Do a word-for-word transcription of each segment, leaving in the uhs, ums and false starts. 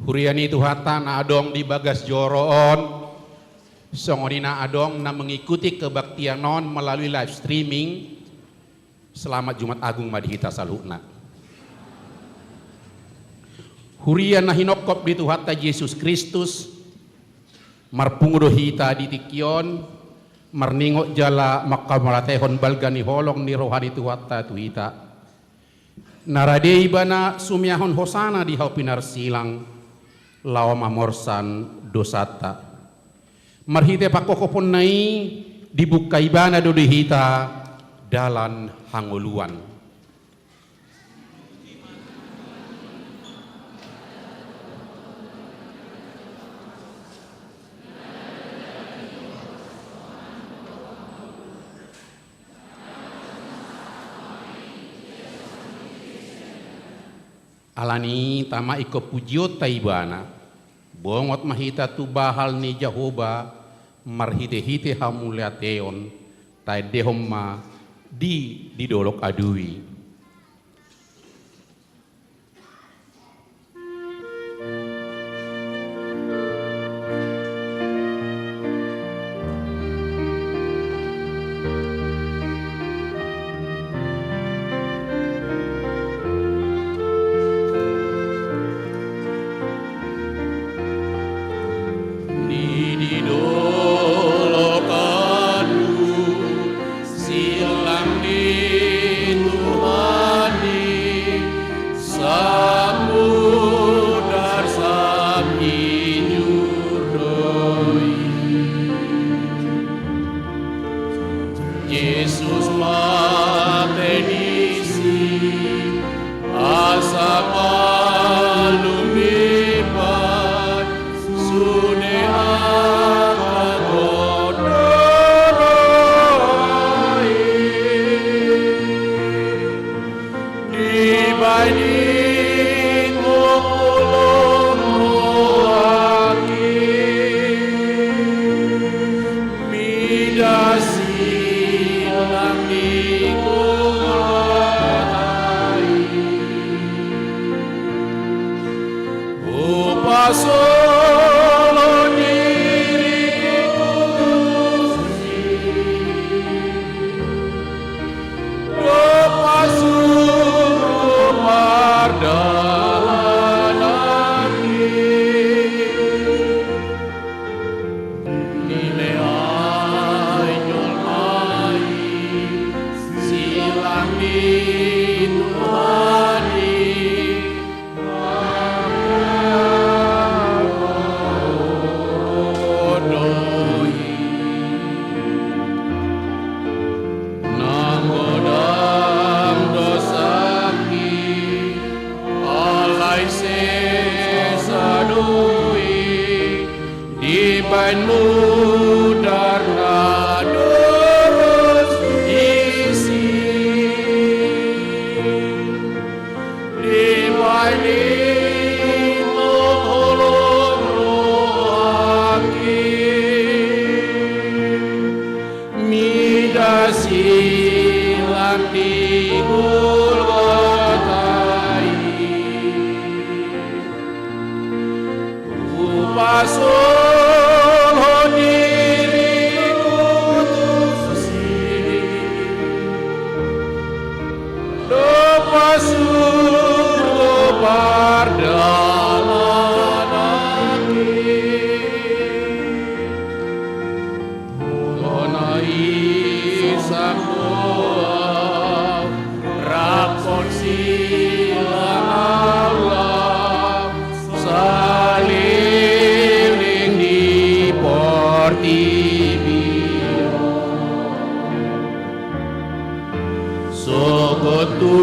Huria ni Tuhanta na adong di bagas joro on, songon i na adong na mengikuti kebaktian on melalui live streaming, selamat Jumat Agung ma di hita saluhutna. Huria na hinongkop di Tuhanta Jesus Kristus, marpungu do hita di tingki on, marningot jala manghamauliatehon balga ni holong ni roha ni Tuhanta tu hita. Na rade Ibana sumeahon hosana di hau pinarsilang, laho mamorsan dosanta. Marhite pangkophoponna i, dibuka Ibana do di hita dalan hangoluan. Alani i, tama ingkon pujionta Ibana, bongot ma hita tu bahal ni Jahowa marhitehite hamauliateon, taendehon ma di, di dolok adui. Di, di dolok adui, silang ni Tuhan i, samudar saginjur do i. Jesus mate disi, asa malum iba, sude angka gondang i. Dibahen i tongtong holong rohangki, mida silang di Golgota i. Hupasohot diringku tu si, dohot pasupasum pardalananki. Dilehon jolma i silang ni Tuhan i. Nang godang dosangki, alai sesa do i, dibahen mudar na dos disi. Dibahen i tongtong holong rohangki, mida silang di Golgota i. Hupasohot diringku tu si, dohot pasupasum pardalananki. Molo na isap do au, rap silang au laho saleleng ni portibi on. Sogot tu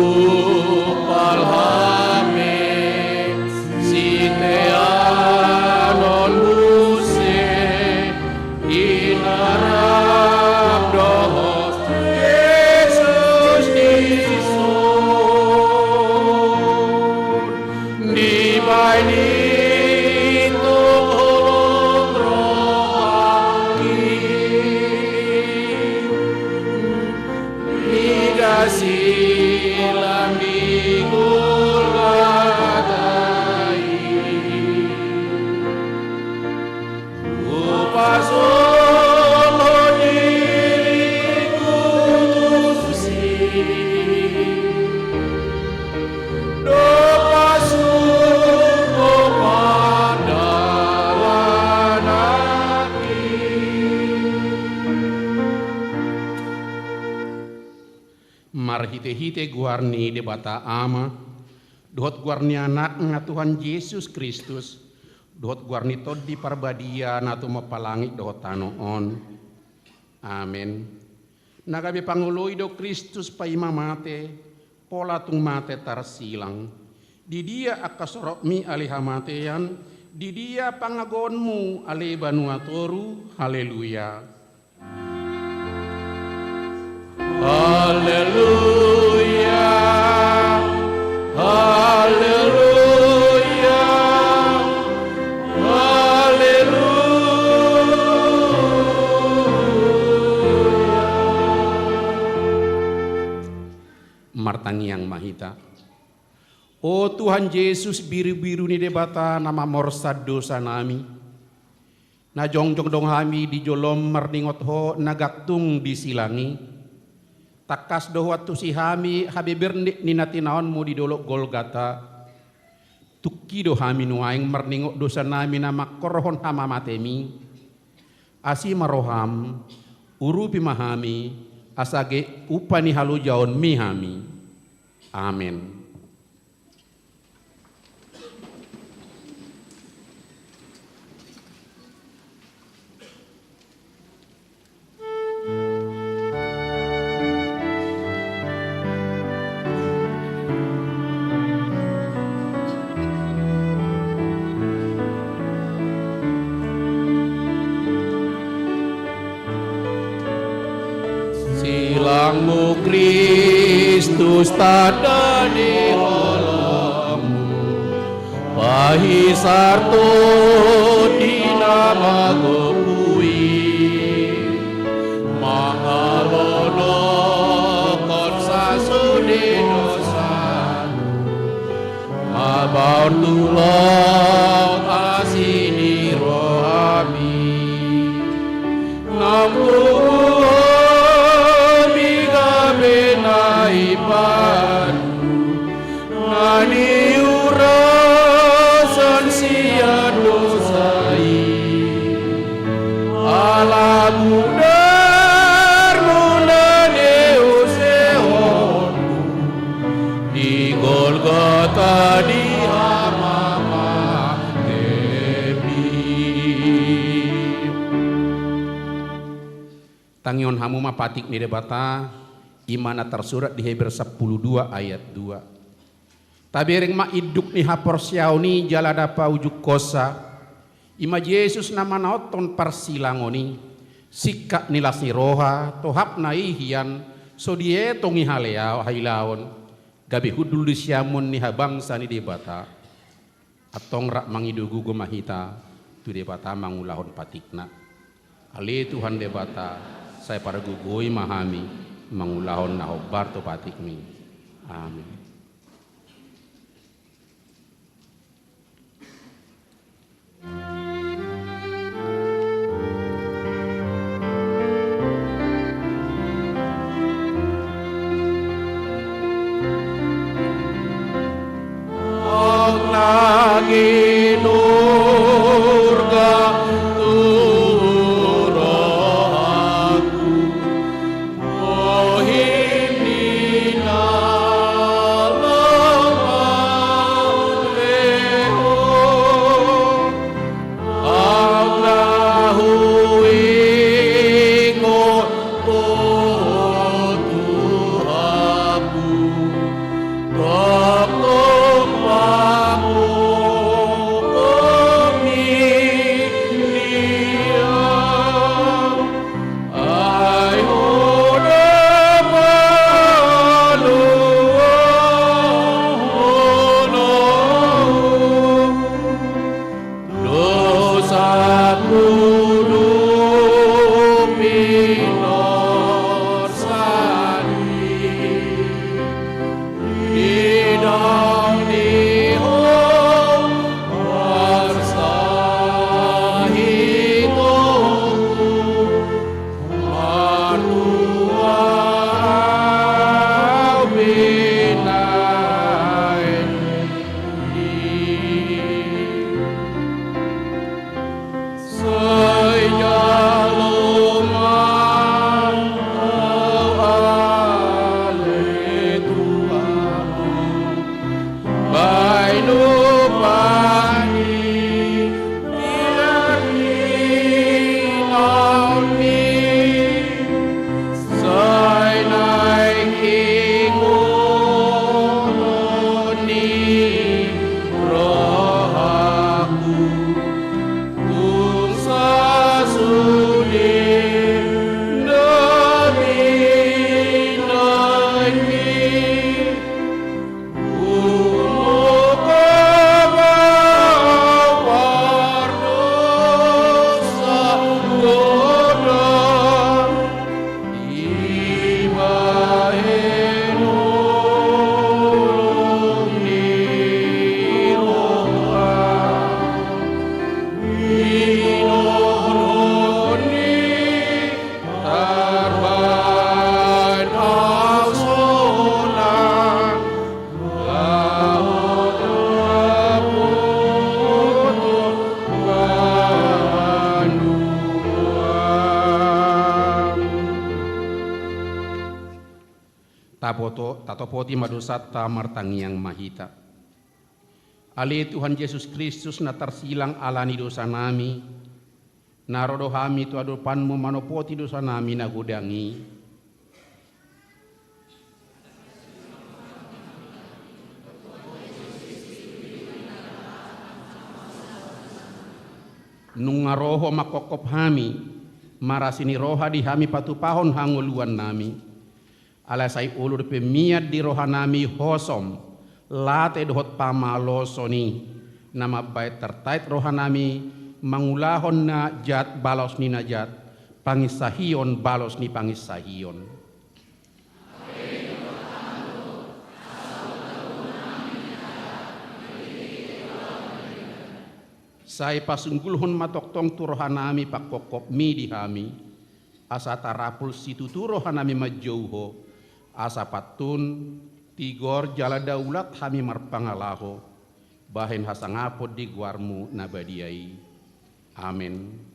palhame siteanon muse, di na rap dohot Jesus dison. Dibahen i tongtong holong rohangki, mida silang di Golgota i. Marhite-hite goar ni Debata Ama, dohot goar ni Anakna Tuhan Jesus Kristus, dohot goar ni Tondi Parbadia na tumompa langit dohot tano on. Amen. Na gabe pangoloi do Kristus paima mate, pola tung mate tarsilang. Di dia angka sorokmi ale hamatean, di dia pangagoonmu ale banua toru. Haleluya. Haleluya. Haleluya. Haleluya. Martangiang ma hita. O Tuhan Jesus, birubiru ni Debata na mamorsan dosanami, na jongjong do hami di jolom marningot Ho na gantung di silang i. Tangkas do Ho antusi hami habebernik ni na tinaonmu di dolok Golgata. Tungki do hami nuaeng marningot dosanami na mangkorhon hamamatemi. Asi ma roham, urupi ma hami, asa gabe upa ni halojaonmi hami. Amen. Silangmu Kristus tanda ni holongmu, pahisar tondi na magompu i, mangalonohon sasude dosanu, mambahen tulak asi ni rohami. Naung tubu hami gabe na imbaru, na niurasan sian dosa i. Ala mudarmu na niusehonmu di Golgota di hamamatemi. Tangihon hamu ma patik ni Debata, i ma na tarsurat di Heber sampulu dua ayat dua. Tabereng ma induk ni haporseaon i jala na paujunghonsa, i ma Jesus na manaothon parsilangon i, singkat ni las ni roha, tohapna i hian, so dietong i halea-, hailaon, gabe hundul di siamun ni habangsa ni Debata. Antong rap mangido gogo ma hita tu Debata mangulahon patikna. Ale Tuhan Debata, sai pargogoi ma hami mangulahon na hombar tu patikmi. Amen. Tapoto-, tatopoti ma dosanta, martangiang ma hita. Ale Tuhan Jesus Kristus, na tarsilang ala ni dosanami, na ro do hami tu adopanmu manopoti dosanami na godang i. Nunga ro Ho manghophop hami, marasi ni roha di hami patupahon hangoluannami. Alai sai olo dope mian di rohanami hosom, late dohot pamaloson i, na mambahen tartait rohanami mangulahon na jat balos ni na jat, panginsahion balos ni panginsahion. Sai pasunggulhon ma tongtong tu rohanami panghophopmi di hami, asa tarapul situtu rohanami manjou Ho, asa pantun, tigor jala daulat hami marpangalaho, bahen hasangapon di goarmu na badia i. Amen.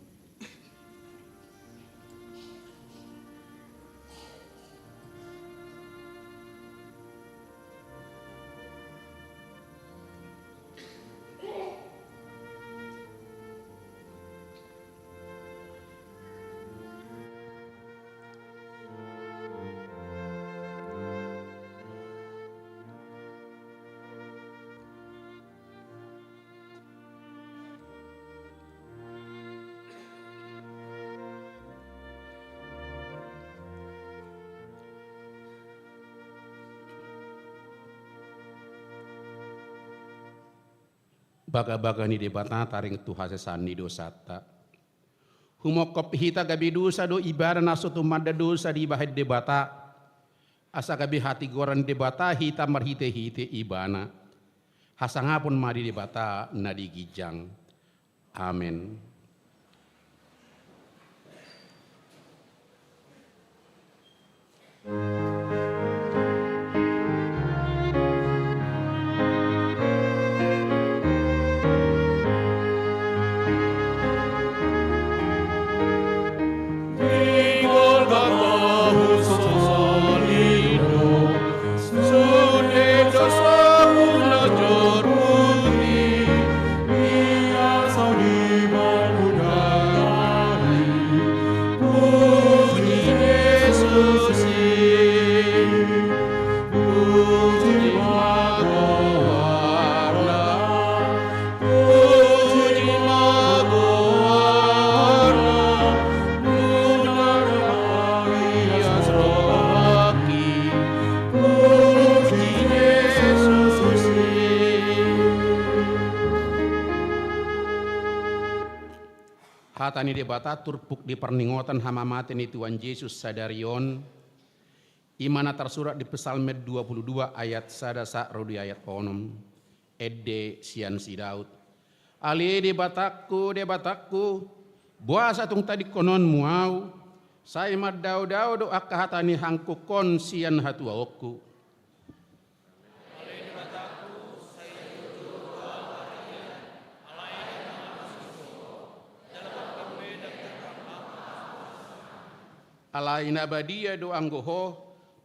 Bagabaga ni Debata taring tu hasesaan ni dosanta. Humophop hita gabe dosa do ibana na so tumanda dosa dibahen Debata, asa gabe hatigoran Debata hita marhitehite ibana. Hasangapon ma di Debata na di ginjang. Amen. Hata ni Debata turpuk di parningotan hamamate ni Tuhan Jesus sadari on, i ma na tarsurat di Psalmen dua puluh dua ayat sada sahat ro di ayat onom. Ende sian si Daud. Ale Debatangku, Debatangku, boasa tung tadingkononmu ahu? Sai mandaodao do angka hata ni hangkungkon sian hatuaonku. Alai na badia do anggo Ho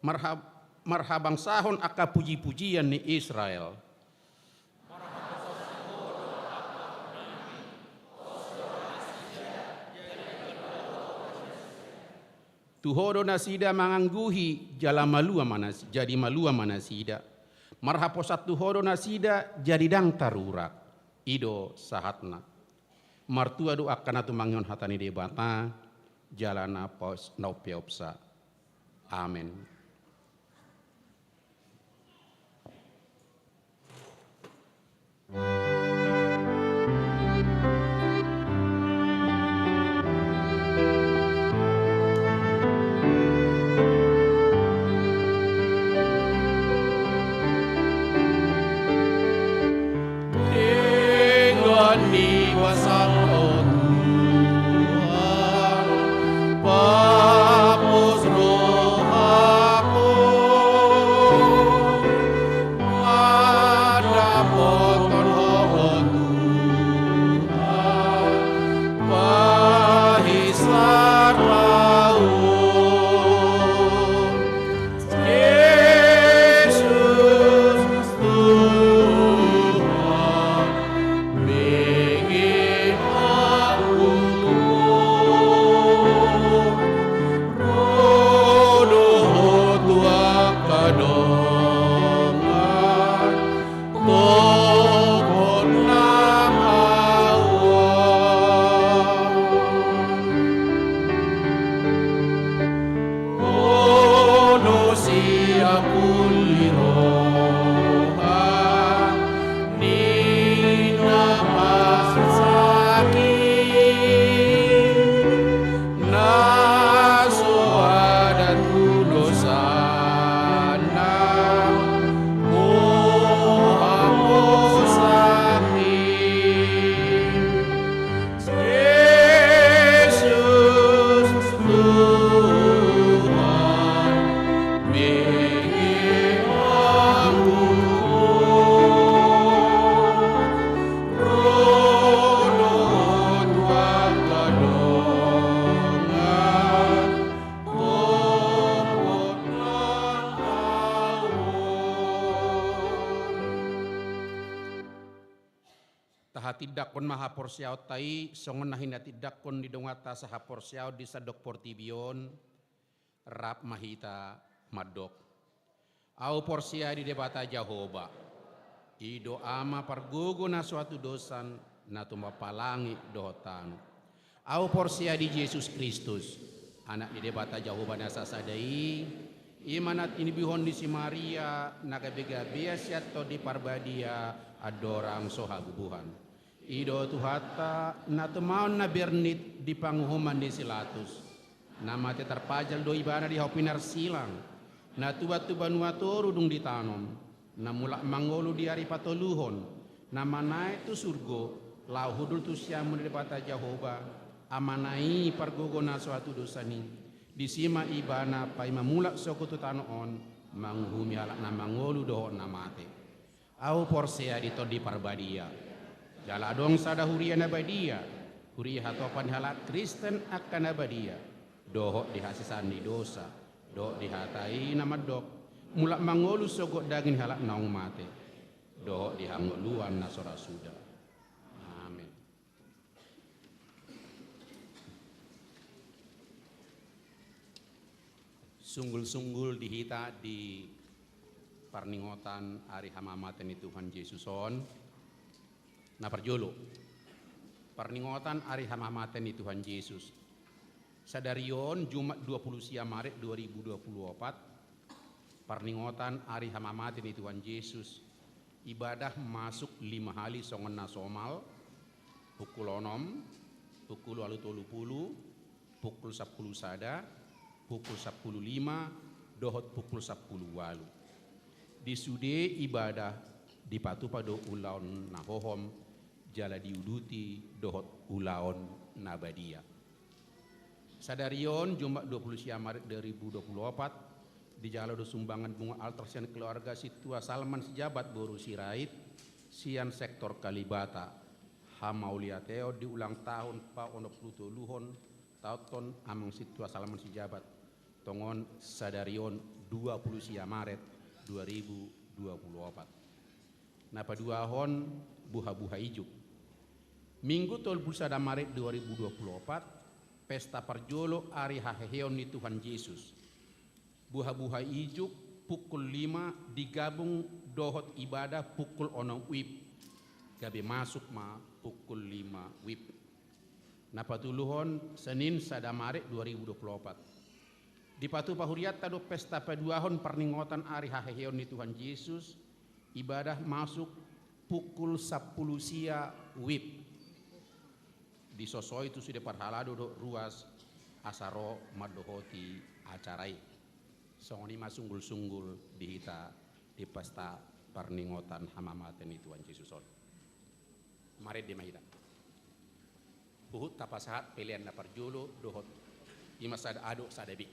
marha-, marhabangsahon angka pujipujian ni Israel. Tu Ho do nasida mangangguhi, jala malua ma nasi-, jadi malua ma nasida. Marhaposan tu Ho do nasida, jadi ndang tarurak. I do sahatna. Martua do angka na tumangihon hata ni Debata, jala na pos-, na umpeopsa. Amen. Denggan ni pasalmu Tuhan, pamopos rohangku, mandapothon Ho Tuhan, pahinsar laon. Ia pulih roha ni na marsahit, na so ada tu dosana, o haposan i. Jesus Tuhan, mengihangku, ro do tu angka dongan, topot ma ahu. Tahatindangkon ma haporseaonta i, songon na hinatindangkon ni donganta sahaporseaon di sandok portibi on, rap ma hita mandok. Ahu porsea di Debata Jahowa, i do Ama pargogo na so hatudosan, na tumompa langit dohot tano. Ahu porsea di Jesus Kristus, Anak ni Debata Jahowa na sasada i, i ma na tinibihon ni si Maria, na gabe-gabean sian Tondi Parbadia, andorang so habubuhan. I do Tuhanta, na tumaon na bernit di panguhuman ni si Latus. Na mate tarpajal do Ibana di hau pinarsilang, na tubu tu banua toru dung ditanom, na mulak mangolu di ari patoluhon, na manaek tu surgo, laho hundul tu siamun ni Debata Jahowa, Amana i pargogo na so hatudosan i. Disi ma Ibana paima mulak sogot tu tano on, manguhumi halak na mangolu dohot na mate. Ahu porsea di Tondi Parbadia. Jala adong sada huria na badia, huria hatopan ni halak Kristen angka na badia, dohot di hasesaan ni dosa, dohot di hata i na mandok, mulak mangolu sogot daging ni halak naung mate, dohot di hangoluan na so ra suda. Amen. Sunggul-sunggul di hita di parningotan ari hamamate ni Tuhan Jesus on. Na parjolo, parningotan ari hamamate ni Tuhan Jesus. Sadari on Jumat dua puluh sia Maret dua ribu dua puluh opat, parningotan ari hamamate ni Tuhan Jesus. Ibadah masuk lima hali songon na somal, pukul onom, pukul ualu tolu pulu, pukul sampulu sada, pukul sampulu lima, dohot pukul sampulu ualu. Di sude ibadah dipatupa do ulaon na hohom, jala diuduti dohot ulaon na badia. Sadari on Jumat dua puluh sia Maret dua ribu dua puluh opat, dijalo do sumbangan bunga altar sian keluarga Sintua Salman Sijabat boru Sirait, sian sektor Kalibata, hamauliateon di ulang tahun paonom pulu toluhon taonhon Amang Sintua Salman Sijabat, tongon sadari on dua puluh sia Maret dua ribu dua puluh opat. Na paduahon, buha-buha ijuk. Minggu tolu puluh sada Maret dua ribu dua puluh opat, pesta parjolo ari haheheon ni Tuhan Jesus. Buha-buha ijuk pukul lima digabung dohot ibadah pukul onom wib. Gabe masuk ma pukul lima wib. Na patoluhon, Senin sada Maret dua ribu dua puluh opat. Dipatupa hurianta do pesta paduahon parningotan ari haheheon ni Tuhan Jesus, ibadah masuk pukul sampulu sia wib. Disosoi tu sude parhalado dohot ruas asa ro mandohoti acara i. Songon i ma sunggul-sunggul di hita di pesta parningotan hamamate ni Tuhan Jesus on. Marende ma hita. Huhut tapasahat pelean na parjolo dohot i ma sada adong sada be.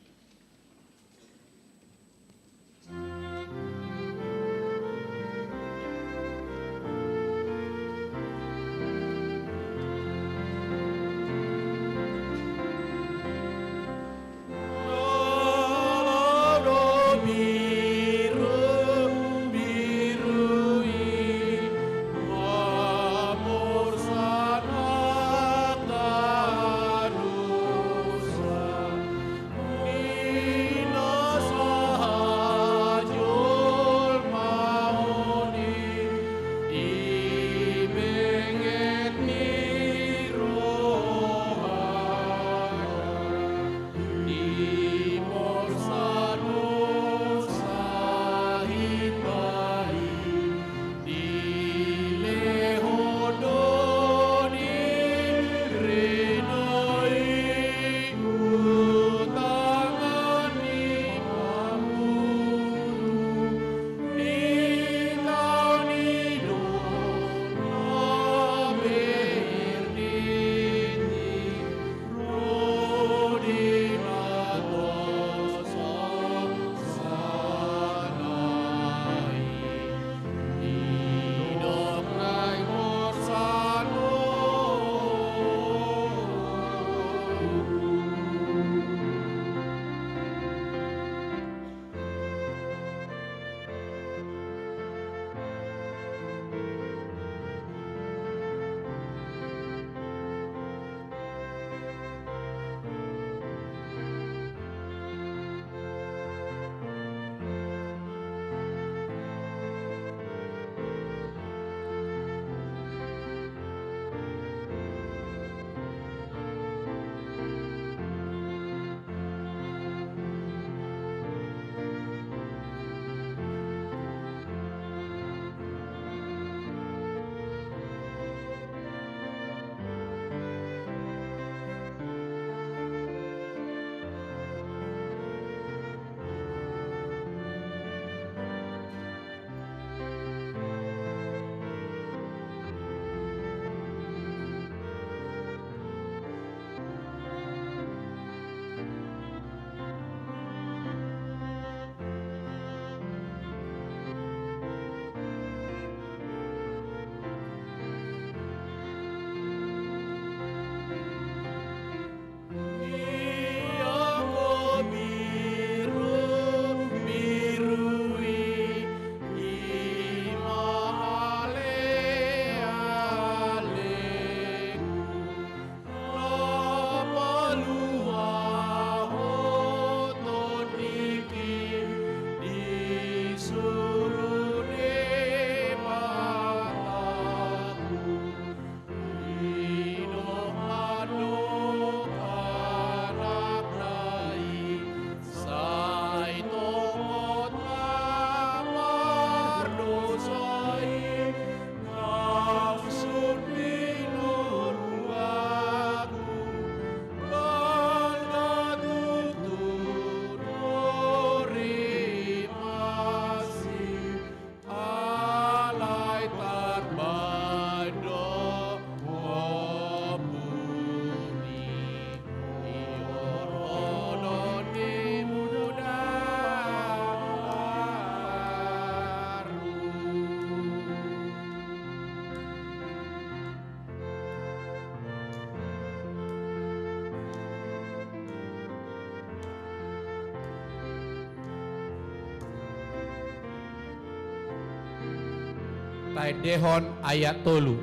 Endehon ayat tolu.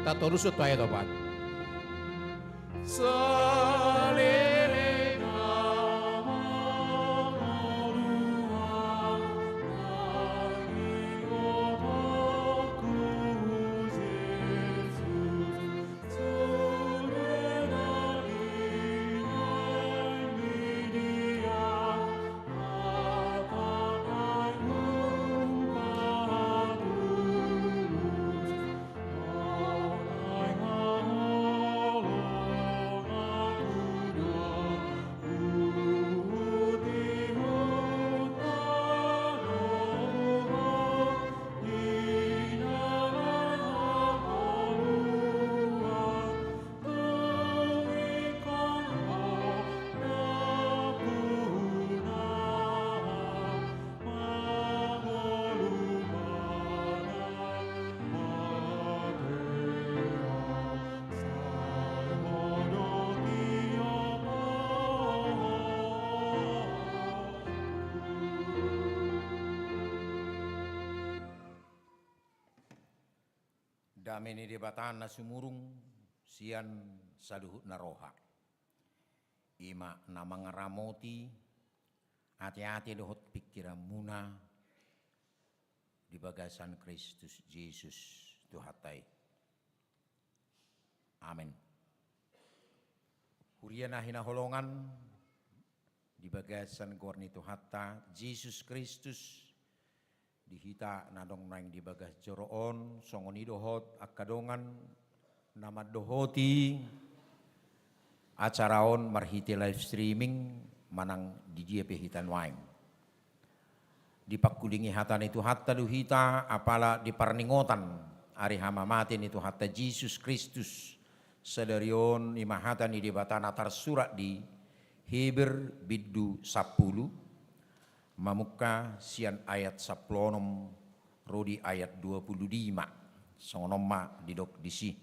Tatorushon tu ayat opat. Dame ni Debata na sumurung sian saluhutna roha, i ma na mangaramoti ateate dohot pingkiranmuna di bagasan Kristus Jesus Tuhanta i. Amen. Huria na hinaholongan di bagasan goar ni Tuhanta Jesus Kristus, di hita na adong nuaeng di bagas joro on, songon i dohot angka dongan na mandohoti acara on marhite live streaming manang di dia pe hita nuaeng. Dipangkulingi hata ni Tuhanta do hita, apala di parningotan ari hamamate ni Tuhanta Jesus Kristus sadari on, i ma hata ni Debata na tarsurat di Heber bindu sampulu, mamungka sian ayat sampulu onom ro di ayat dua pulu lima. Songon on ma didok disi.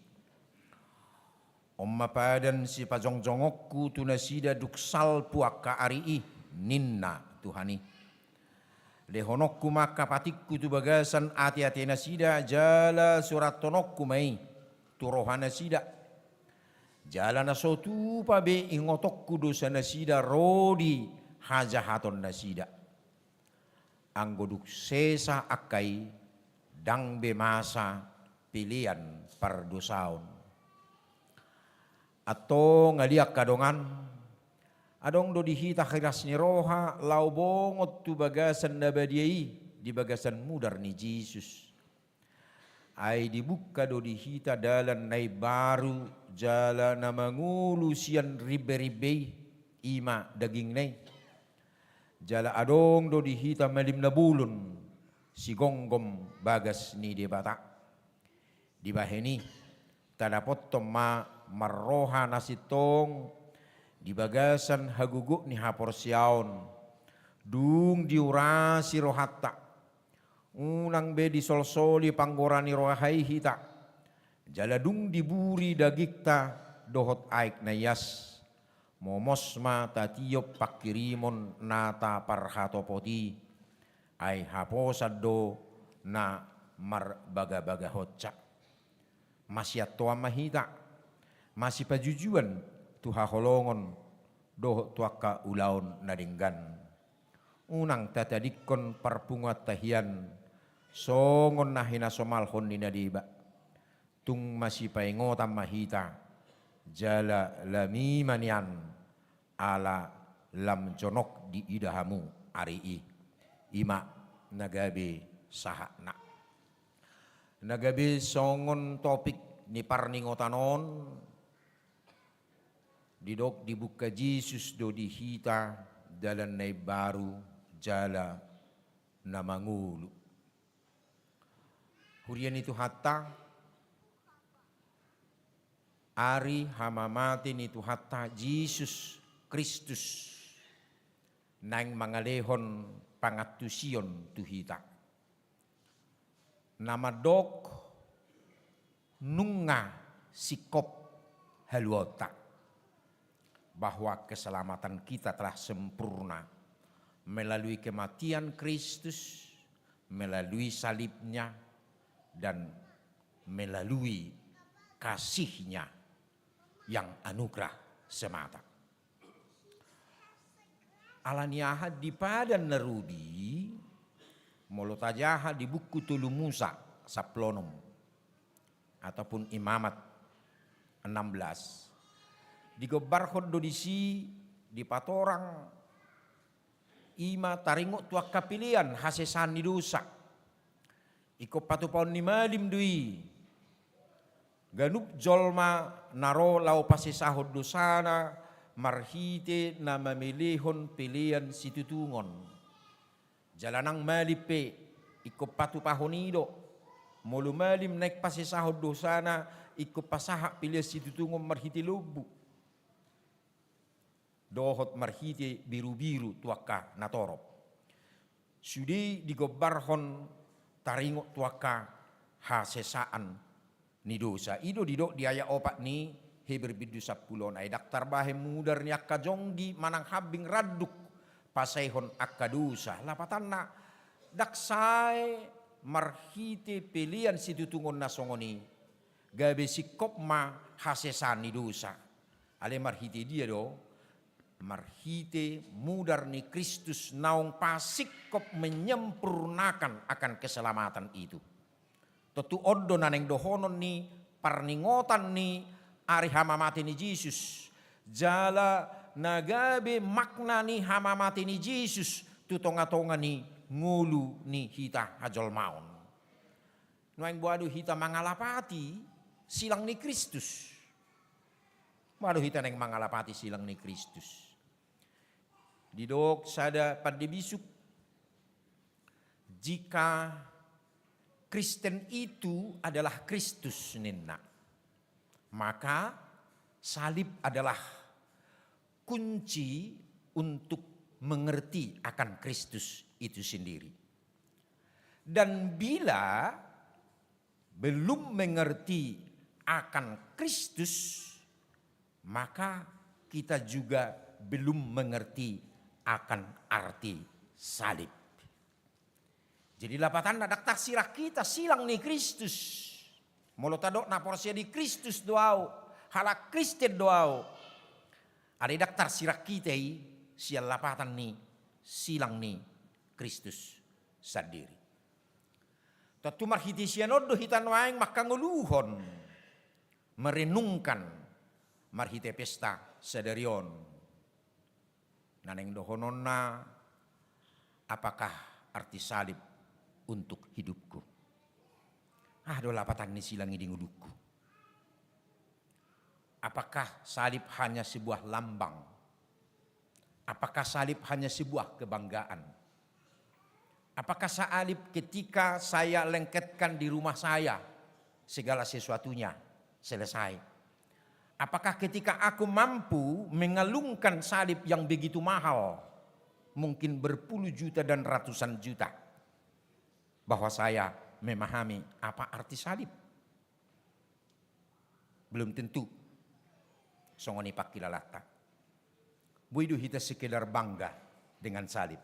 On ma padan sipajongjongonku tu nasida dung salpu angka ari i, ninna Tuhan i. Lehononku ma angka patikku tu bagasan ateate nasida, jala surathononku ma i tu roha nasida. Jala na so tupa be ingotonku dosa nasida ro di hajahaton nasida. Anggo dung sesa angka i, ndang be masa pelean pardosaon. Antong ale angka dongan, adong do di hita hiras ni roha laho bongot tu bagasan na badia i di bagasan mudar ni Jesus. Ai dibuka do di hita dalan na imbaru jala na mangolu sian rimberimbe i, i ma dagingna i. Jala adong do di hita malim na bolon, sigomgom bagas ni Debata. Dibahen i, tadapothon ma marroha na sintong di bagasan hagogoon ni haporseaon, dung diurasi rohanta. Unang be disolsoli panggora ni roha i hita, jala dung diburi dagingta dohot aek na ias, momos ma tatiop pangkirimon na taparhatopot i, ai haposan do na marbagabagahonsa. Masiantoan ma hita, masipajujuan tu haholongon dohot tu angka ulaon na denggan. Unang tatadingkon parpunguanta hian songon na hinasomalhon ni na deba. Tung masipaingotan ma hita, jala lam i ma nian, ala lam jonok diida hamu ari i. I ma na gabe sahatna. Na gabe songon topik ni parningotan on, didok dibuka Jesus do di hita dalan na imbaru jala na mangolu. Huria ni Tuhanta, ari hamamate ni Tuhanta Jesus Kristus naeng mangalehon pangantusion tu hita. Na mandok nunga singkop haluaonta, bahwa keselamatan kita telah sempurna melalui kematian Kristus, melalui salib-Nya, dan melalui kasih-Nya yang anugerah semata. Ala ni aha di Padan na Robi, molo tajaha di buku Tolu Musa sampulu onom, ataupun Imamat enam belas, digombarhon do disi, dipatorang, i ma taringot tu angka pelean hasesaan ni dosa. Ingkon patupaon ni malim do i. Ganup jolma na ro laho pasesahon dosana marhite na mamelehon pelean situtungon. Jala nang malim pe ingkon patupahon i do. Molo malim naeng pasesahon dosana, ingkon pasahat pelean situtungon marhite lombu dohot marhite birubiru tu angka na torop. Sude i digombarhon taringot tu angka hasesaan ni dosa. I do didok di ayat opat ni Heber bindu sampulu on, ai ndang tarbahen mudar ni angka jonggi manang hambing randuk pasaehon angka dosa. Lapatanna, ndang sae marhite pelean situtungon na songon i gabe singkop ma hasesaan ni dosa. Alai marhite dia do? Marhite mudar ni Kristus naung pasingkop, menyempurnakan akan keselamatan itu. Tontu on do na naeng dohonon ni parningotan ni ari hamamate ni Jesus. Jala na gabe makna ni hamamate ni Jesus tu tongatonga ni ngolu ni hita hajolmaon. Nuaeng boha do hita mangalapati silang ni Kristus? Boha do hita naeng mangalapati silang ni Kristus? Didok sada pande bisuk, jika Kristen itu adalah Kristus ninna, maka salib adalah kunci untuk mengerti akan Kristus itu sendiri. Dan bila belum mengerti akan Kristus, maka kita juga belum mengerti akan arti salib. Jadi lapatanna, ndang tarsirang hita silang ni Kristus. Molo tadok na porsea di Kristus do au, halak Kristen do au, alai ndang tarsirang hita i sian lapatan ni silang ni Kristus sandiri. Tontu marhite sian on do hita nuaeng mangkangoluhon, merenungkan marhite pesta sadari on. Na naeng dohononna, apakah arti salib untuk hidupku? Aha do lapatan ni silang i di ngolungku? Apakah salib hanya sebuah lambang? Apakah salib hanya sebuah kebanggaan? Apakah salib ketika saya lengketkan di rumah saya, segala sesuatunya selesai? Apakah ketika aku mampu mengalungkan salib yang begitu mahal, mungkin berpuluh juta dan ratusan juta, bahwa saya memahami apa arti salib? Belum tentu songon i pangkilalanta. Boi do hita sekedar bangga dengan salib,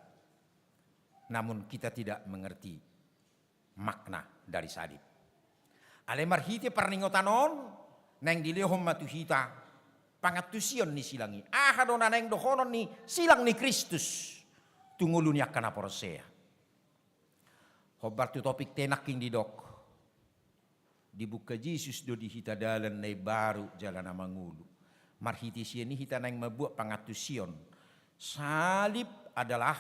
namun kita tidak mengerti makna dari salib. Alai marhite parningotan on, naeng dilehon ma tu hita pangantusion ni silang i? Aha do na naeng dohonon ni silang ni Kristus tu ngolu ni angka na porsea? Hombar tu topik ta nangkin didok, dibuka Jesus do di hita dalan na imbaru jala na mangolu. Marhite sian i hita naeng mambuat pangantusion. Salib adalah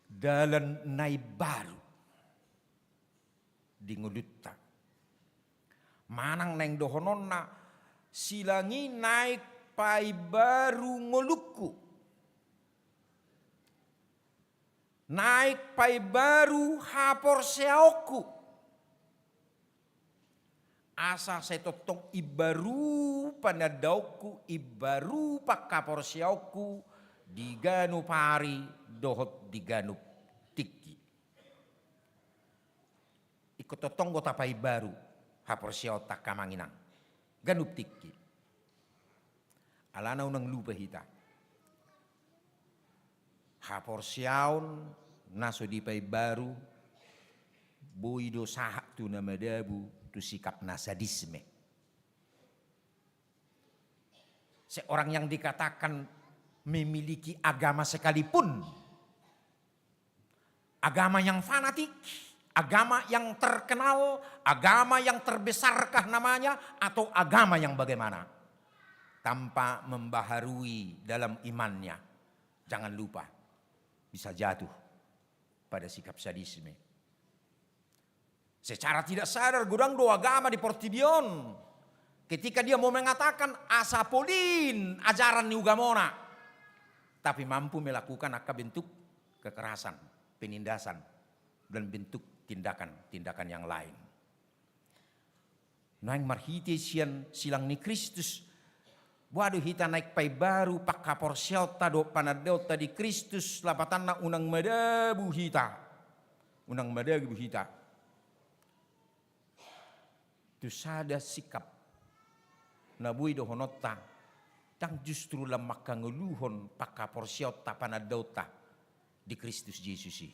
dalan na imbaru di ngolunta. Manang naeng dohononna, silang i naeng paimbaru ngolungku. Naeng paimbaru haporseaonku. Asa sai tongtong imbaru panandaonku, imbaru panghaporseaonku di ganup ari dohot di ganup tingki. Ingkon tongtong do tapaimbaru haporseaonta, angka amang inang, ganup tingki. Alana unang lupa hita, haporseaon na so dipaimbaru boi do sahat tu na madabu tu sikap na sadisme. Seorang yang dikatakan memiliki agama sekalipun, agama yang fanatik, agama yang terkenal, agama yang terbesarkah namanya, atau agama yang bagaimana, tanpa membaharui dalam imannya, jangan lupa bisa jatuh pada sikap sadisme. Secara tidak sadar godang do agama di portibi on ketika dia mau mengatakan asa polin ajaran ni ugamona, tapi mampu melakukan angka bentuk kekerasan, penindasan, dan bentuk tindakan-tindakan yang lain. Naeng marhite sian silang ni Kristus, boha do hita naeng paimbaru panghaporseaonta dohot panandaonta di Kristus, lapatanna unang madabu hita, unang madabu hita tu sada sikap na boi dohononta ndang justru lam manghangoluhon panghaporseaonta, panandaonta di Kristus Jesus i.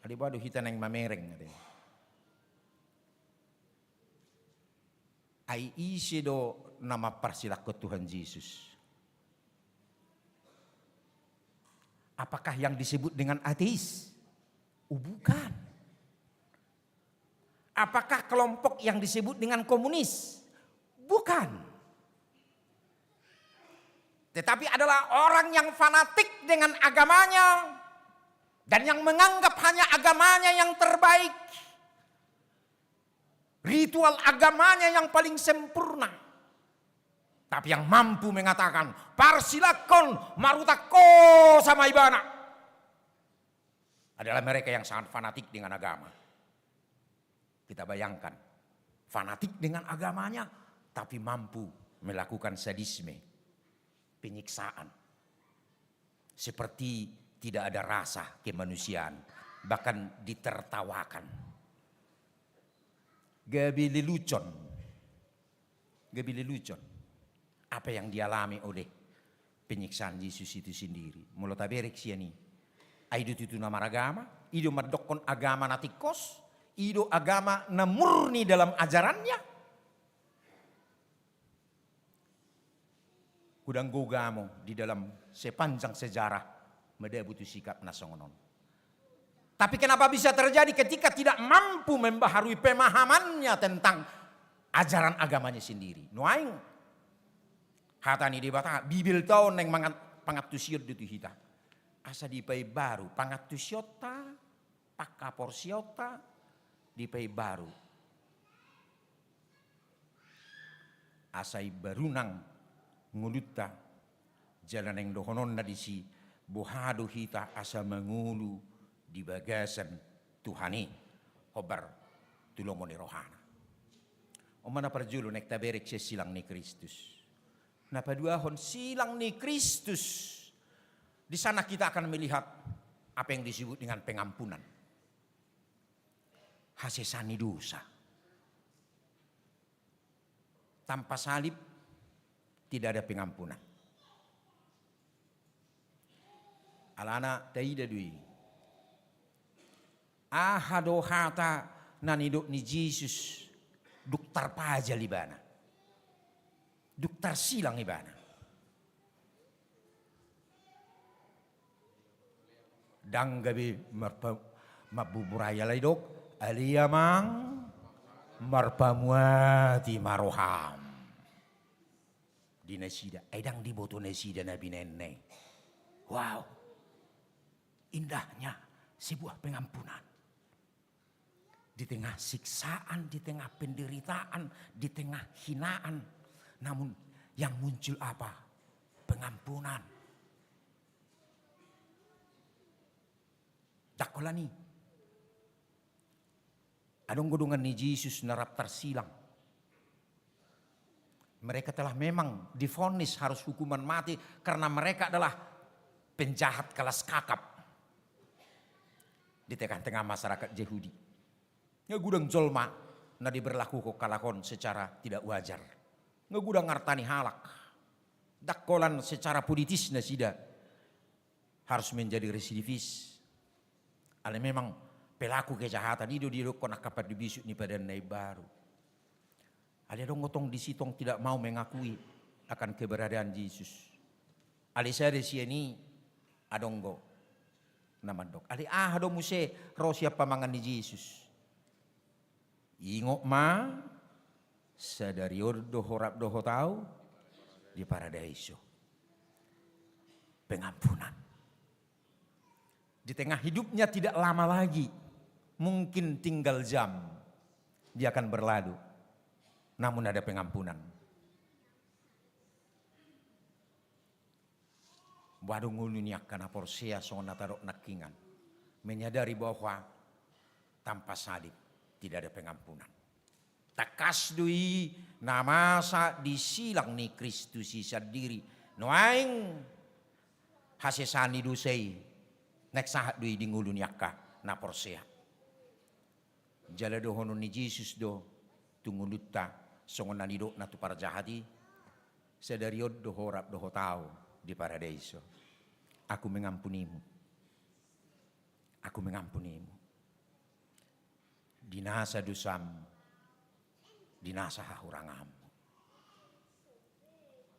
Adi, boha do hita naeng mamereng, adi? Ai ise do na mamparsilanghon Tuhan Jesus? Apakah yang disebut dengan ateis? Oh, bukan. Apakah kelompok yang disebut dengan komunis? Bukan. Tetapi adalah orang yang fanatik dengan agamanya dan yang menganggap hanya agamanya yang terbaik, ritual agamanya yang paling sempurna. Tapi yang mampu mengatakan, "Parsilanghon, marhutang ho sama ibana." Adalah mereka yang sangat fanatik dengan agama. Kita bayangkan, fanatik dengan agamanya, tapi mampu melakukan sadisme, penyiksaan. Seperti tidak ada rasa kemanusiaan, bahkan ditertawakan. Gabe lelucon. Gabe lelucon apa yang dialami oleh penyiksaan Yesus itu sendiri. Molo taberek sian i, ai do tutu na maragama, i do mandokkon agama na tingkos, i do agama na murni dalam ajarannya. Godang do agama di dalam sepanjang sejarah madabu tu sikap na songon on. Tapi kenapa bisa terjadi ketika tidak mampu membaharui pemahamannya tentang ajaran agamanya sendiri? Nuaeng hata ni Debata, Bibelta on naeng mangan-, pangantusion do tu hita. Asa dipaimbaru pangantusionta, panghaporseaonta dipaimbaru. Asa imbaru nang ngolunta, jala naeng dohononna disi, boha do hita asa mangolu di bagasan Tuhan i, hombar tu lomo ni rohana. On ma na parjolo naeng taberek sian silang ni Kristus. Na paduahon, silang ni Kristus. Di sana kita akan melihat apa yang disebut dengan pengampunan. Hasesaan ni dosa. Tanpa salib tidak ada pengampunan. Alana taida do i. Aha do hata Na nidok ni Jesus, dung tarpajal ibana, dung tarsilang ibana. Ndang gabe marpa-, mambuburai, alai didok, ale Amang, marpamuati ma roham. Di nasida, ai ndang diboto nasida na binaenna i. Wow. Indahnya sebuah pengampunan. Di tengah siksaan, di tengah penderitaan, di tengah hinaan, namun yang muncul apa? Pengampunan. Ndang holan i. Adong do dongan ni Jesus na rap tarsilang. Mereka telah memang divonis harus hukuman mati karena mereka adalah penjahat kelas kakap di tengah-tengah masyarakat Yahudi. Nga godang jolma na diberlakuhon halak on secara tidak wajar. Nga godang arta ni halak. Ndang holan secara politis nasida harus menjadi residivis. Alai memang pelaku kejahatan i do didokkon angka pandubisuk ni Padan na Imbaru. Alai adong do tong disi tong tidak mau mengakui akan keberadaan Jesus. Alai sada sian i adong do na mandok, alai aha do muse ro sian pamangan ni Jesus? Ingot ma, sadari on do ho rap dohot Ahu di Paradaiso. Pengampunan. Di tengah hidupnya tidak lama lagi, mungkin tinggal jam, dia akan berlalu. Namun ada pengampunan. Boha do ngolu ni angka na porsea songon na tadok nangkiningan, menyadari bahwa tanpa salib tidak ada pengampunan. Tangkas do i na masa di silang ni Kristus i sandiri, nuaeng hasesaan ni dosa i naeng sahat do i di ngolu ni angka na porsea. Jala dohonon ni Jesus do tu ngolunta songon na nidokna tu parjahat i, sadari on do ho rap dohot Ahu di Paradaiso. Aku mengampunimu. Aku mengampunimu. Di nasa dosam, di nasa hahuranganmu.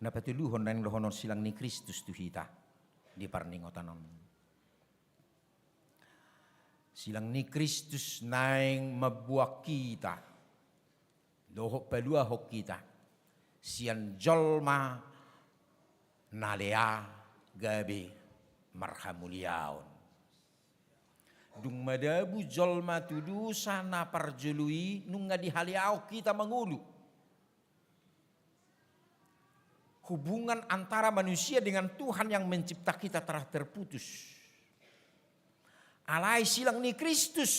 Na patoluhon naeng dohonon silang ni Kristus tu hita di parningotan on. Silang ni Kristus naeng mamboan hita dohot paluahon hita sian jolma na lea gabe marhamuliaon. Dung madabu jolma tu dosa na parjolo i, nunga dihaleahon hita mangolu. Hubungan antara manusia dengan Tuhan yang mencipta kita telah terputus. Alai silang ni Kristus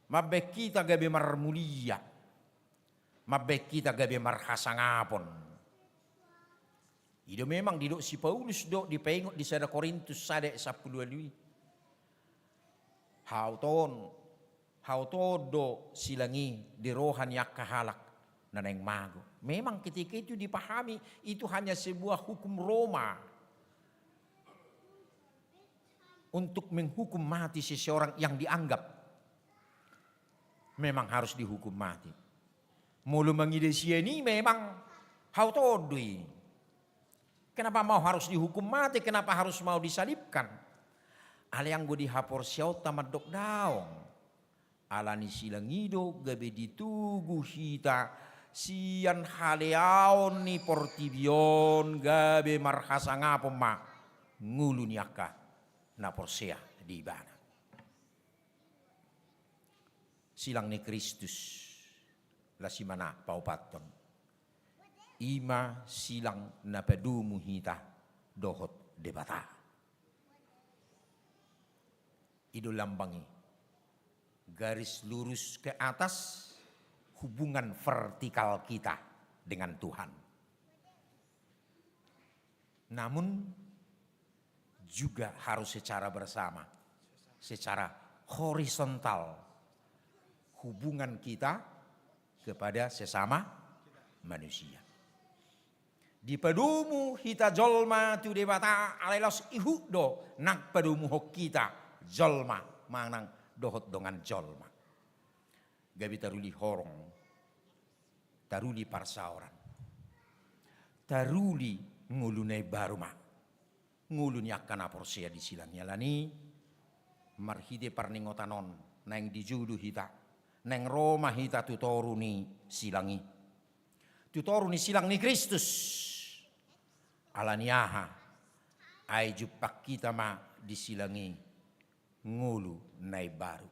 mambaen hita gabe marmulia, mambaen hita gabe marhasangapon. I do memang didok si Paulus do dipaingot di sada Korintus sada sampulu ualu i. Hau ton, hau ton do silang i di roha ni angka halak na naeng mago. Memang ketika itu dipahami itu hanya sebuah hukum Roma untuk menghukum mati seseorang yang dianggap memang harus dihukum mati. Molo mangida sian i memang hau ton do i. Kenapa mau harus dihukum mati? Kenapa harus mau disalibkan? Alai anggo di haporseaonta mandok daong. Ala ni silang i do gabe ditogu hita sian haleaon ni portibi on, gabe marhasangapon ma ngolu ni angka na porsea di Ibana. Silang ni Kristus, las i ma na paopathon. I ma silang na padomu hita dohot Debata. I do lambang i. Garis lurus ke atas, hubungan vertikal kita dengan Tuhan. Namun juga harus secara bersama, secara horizontal, hubungan kita kepada sesama manusia. Dipadomu hita jolma tu Debata, alai laos ihut do nang padomuhon hita jolma manang dohot dongan jolma. gabe taruli horong, taruli parsaoran, taruli ngolu na imbaru ma, ngolu ni angka na porsea di silang i. Alani marhite parningotan on, naeng dijou do hita, naeng ro ma hita tu toru ni silang i, tu toru ni silang ni Kristus. Alani aha? Ai jumpang hita ma di silang i ngolu na imbaru.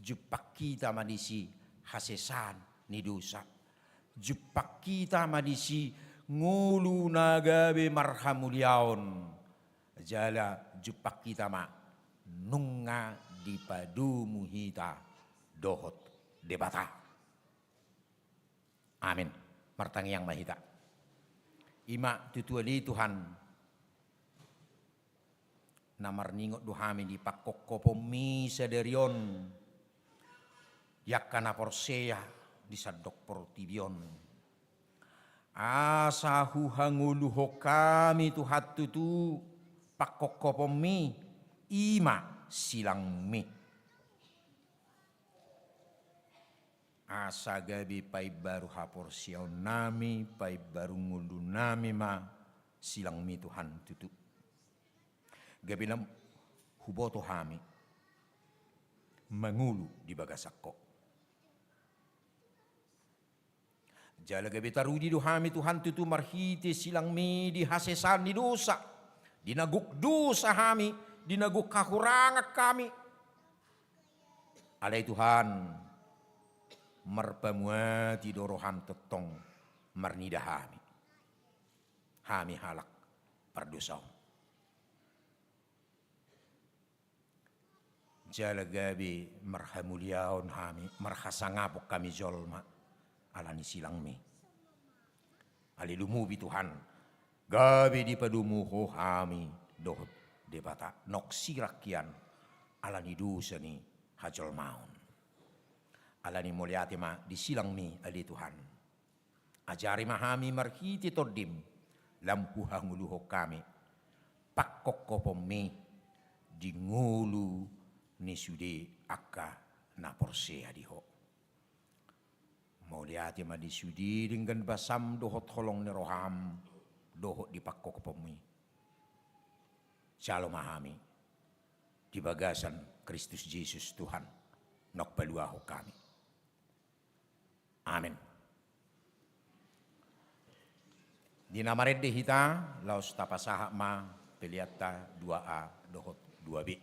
Jumpang hita ma disi hasesaan ni dosa. Jumpang hita ma disi ngolu na gabe marhamuliaon. Jala jumpang hita ma nunga dipadomu hita dohot Debata. Amin. Martangiang ma hita. I ma tutu ale Tuhan, na marningot do hami di pangkophopon-Mi sadari on di angka na porsea di sandok portibi on. Asa huhangoluhon hami Tuhan tutu pangkophopon-Mi, i ma silang-Mi. Asa gabe paimbaru haporseaonnami, paimbaru ngolunami ma silang-Mi Tuhan tutu. Gabe lam huboto hami mangolu di bagasan Ho. Jala gabe tarudi do hami Tuhan tutu marhite silang-Mi di hasesaan ni dosa, di na gok dosa hami, di na gok hahurangan hami. Alai Tuhan, marpamuati do roham tongtong marnida hami. Hami halak pardosa on. Jala gabe marhamuliaon hami, marhasangapon hami jolma, alani silang-Mi. Ale lumobi Tuhan, gabe dipadomu Ho hami dohot Debata, nunga sirang hian alani dosa ni hajolmaon. Alani mauliate ma di silang-Mi ale Tuhan. Ajari ma hami marhite Tondi-M, lam huhangoluhon hami pangkophopon-Mi di ngolu ni sude angka na porsea di Ho. Mauliate ma di sude denggan basam dohot holong ni roham dohot di pangkophopon-Mi. Jalo ma hami di bagasan Kristus Jesus Tuhan, nunga paluahon hami. Amin. Di na marende hita, laos tapasahat ma peleanta dua A dohot dua B.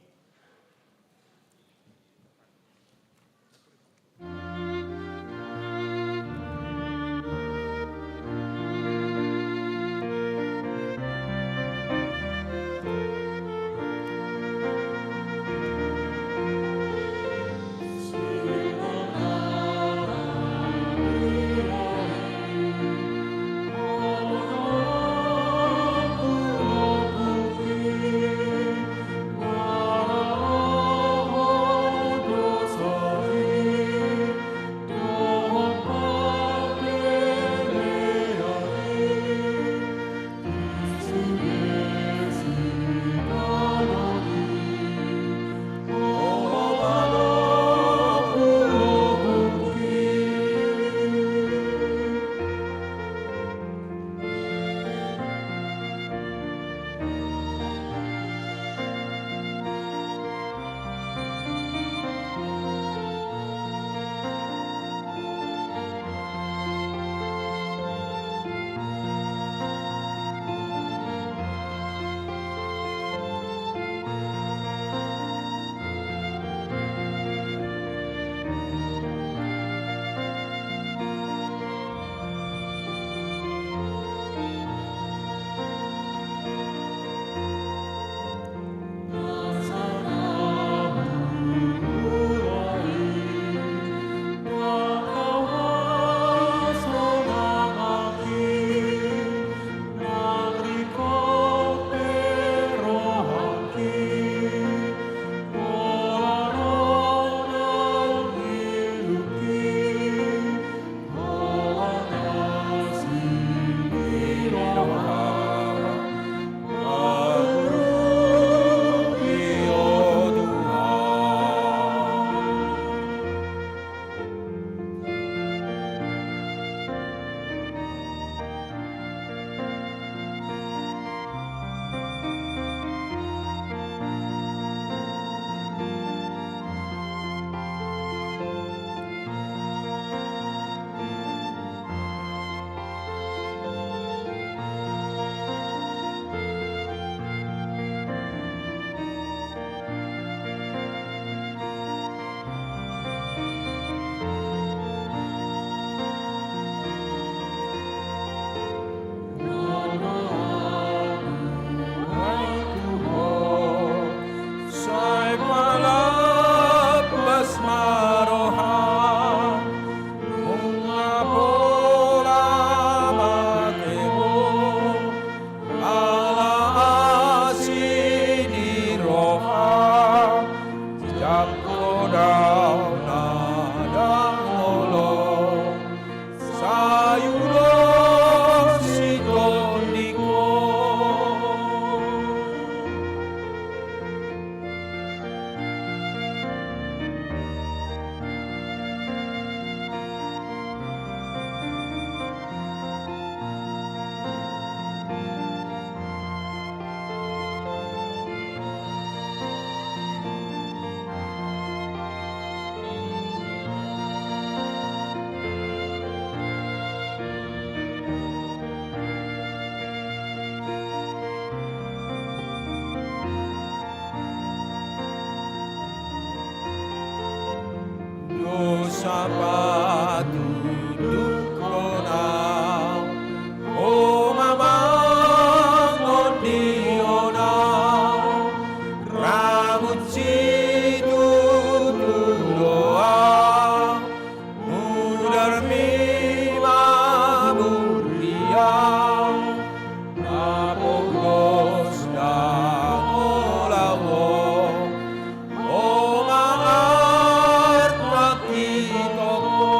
Sapatudukkon au, o Amang, on di hona, ramut situtu do au, mudarmi ma muria, na pogos ndang olo au, o Amang, arta hitongko.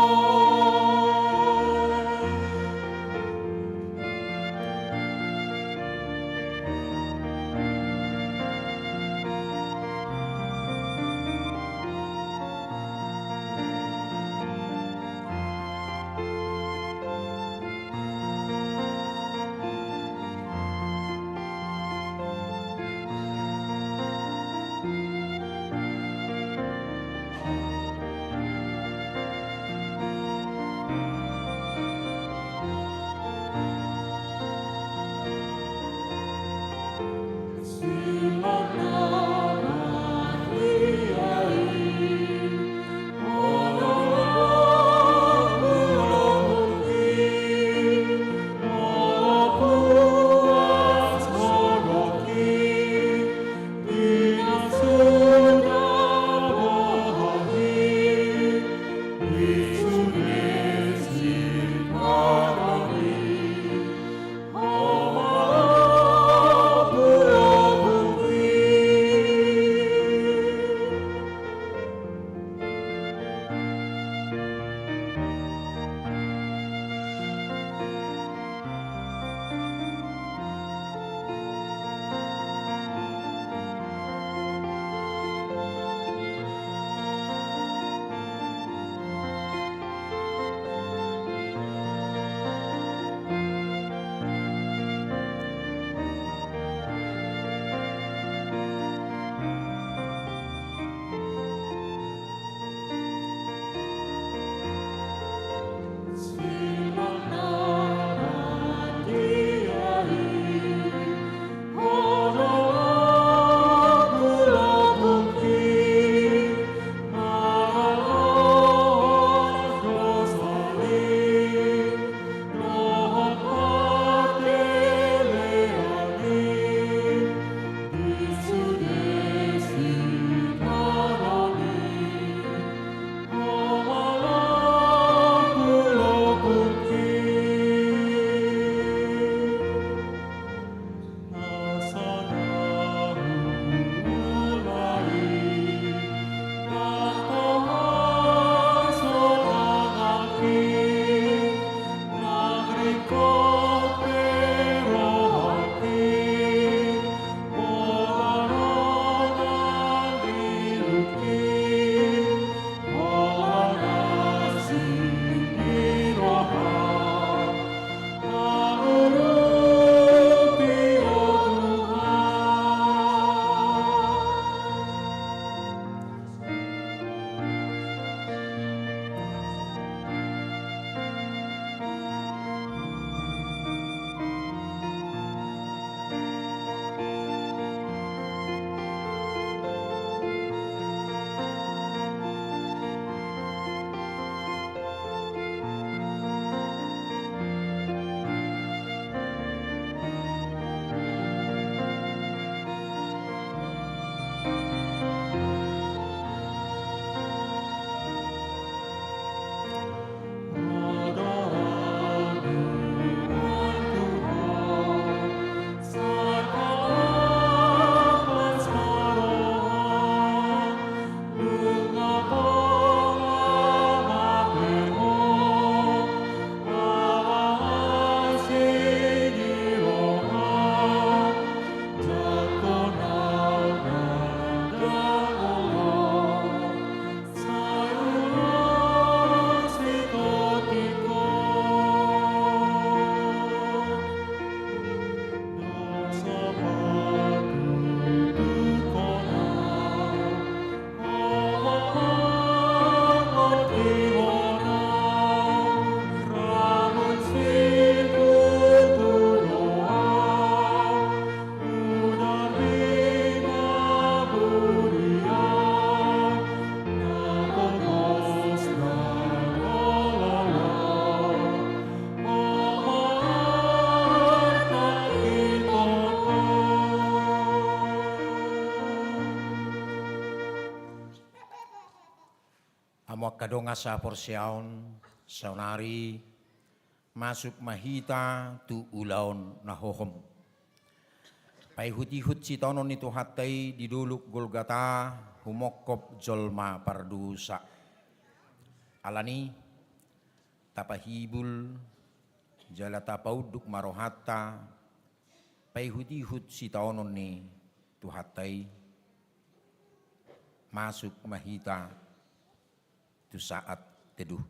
Tadong asa porseaon, saonari masuk ma hita tu ulaon na hohom. Paihut-ihut sitaonon ni Tuhanta i di dolok Golgata, humongkop jolma pardosa. Alani, tapahibul, jala tapaunduk ma rohanta, paihut-ihut sitaonon ni Tuhanta i, masuk ma hita tu saat teduh.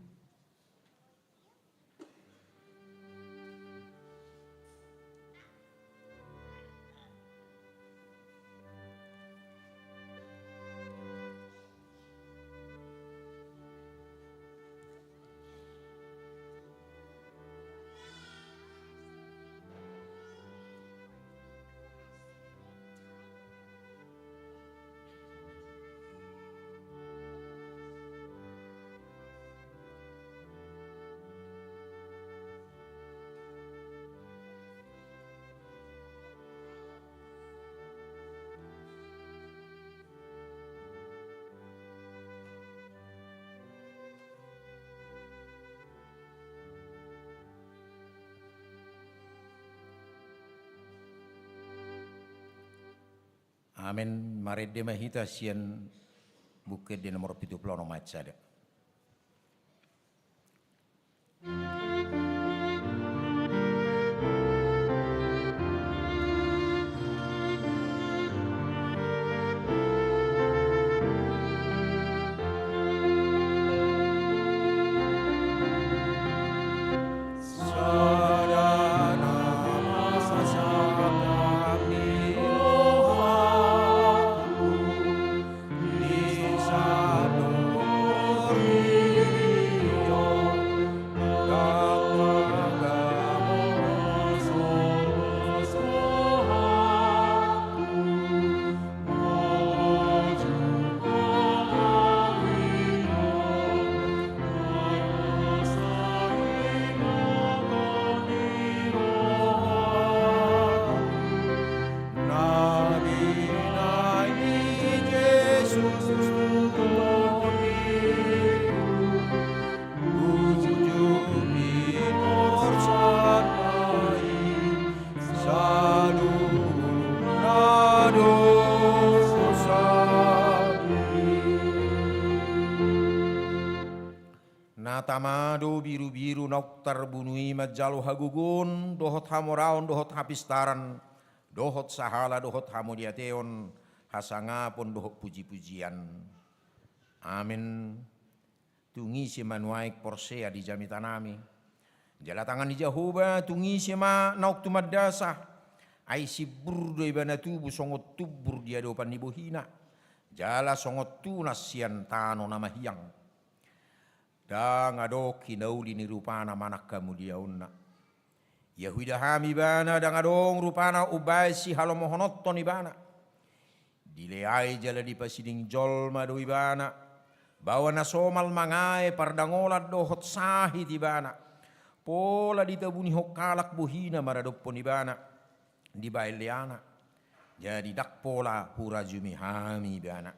Amen. Marende ma hita sian Buku Ende nomor pitu pulu onom ayat sada. Na tama do birubiru naung tarbunu i manjalo hagogoon, dohot hamoraon, dohot hapistaran, dohot sahala, dohot hamauliateon, hasangapon, dohot pujipujian. Amen. Tung ise ma nuaeng porsea di jamitanami? Jala tangan ni Jahowa tung ise ma naung tumandasa? Ai simbur do ibana tubu songon tumbur di adopan ni bohina, jala songon tunas sian tano na mahiang. Ndang adong hinauli ni rupana manang hamuliaonna. Ia huida hami ibana, ndang adong rupana umbahen sihalomohononton ibana. Dileai jala dipasiding jolma do ibana, baoa na somal mangae pardangolan dohot sahit ibana. Pola ditabunihon halak bohina maradophon ibana, dibahen leana. Jadi ndang pola hurajumi hami ibana.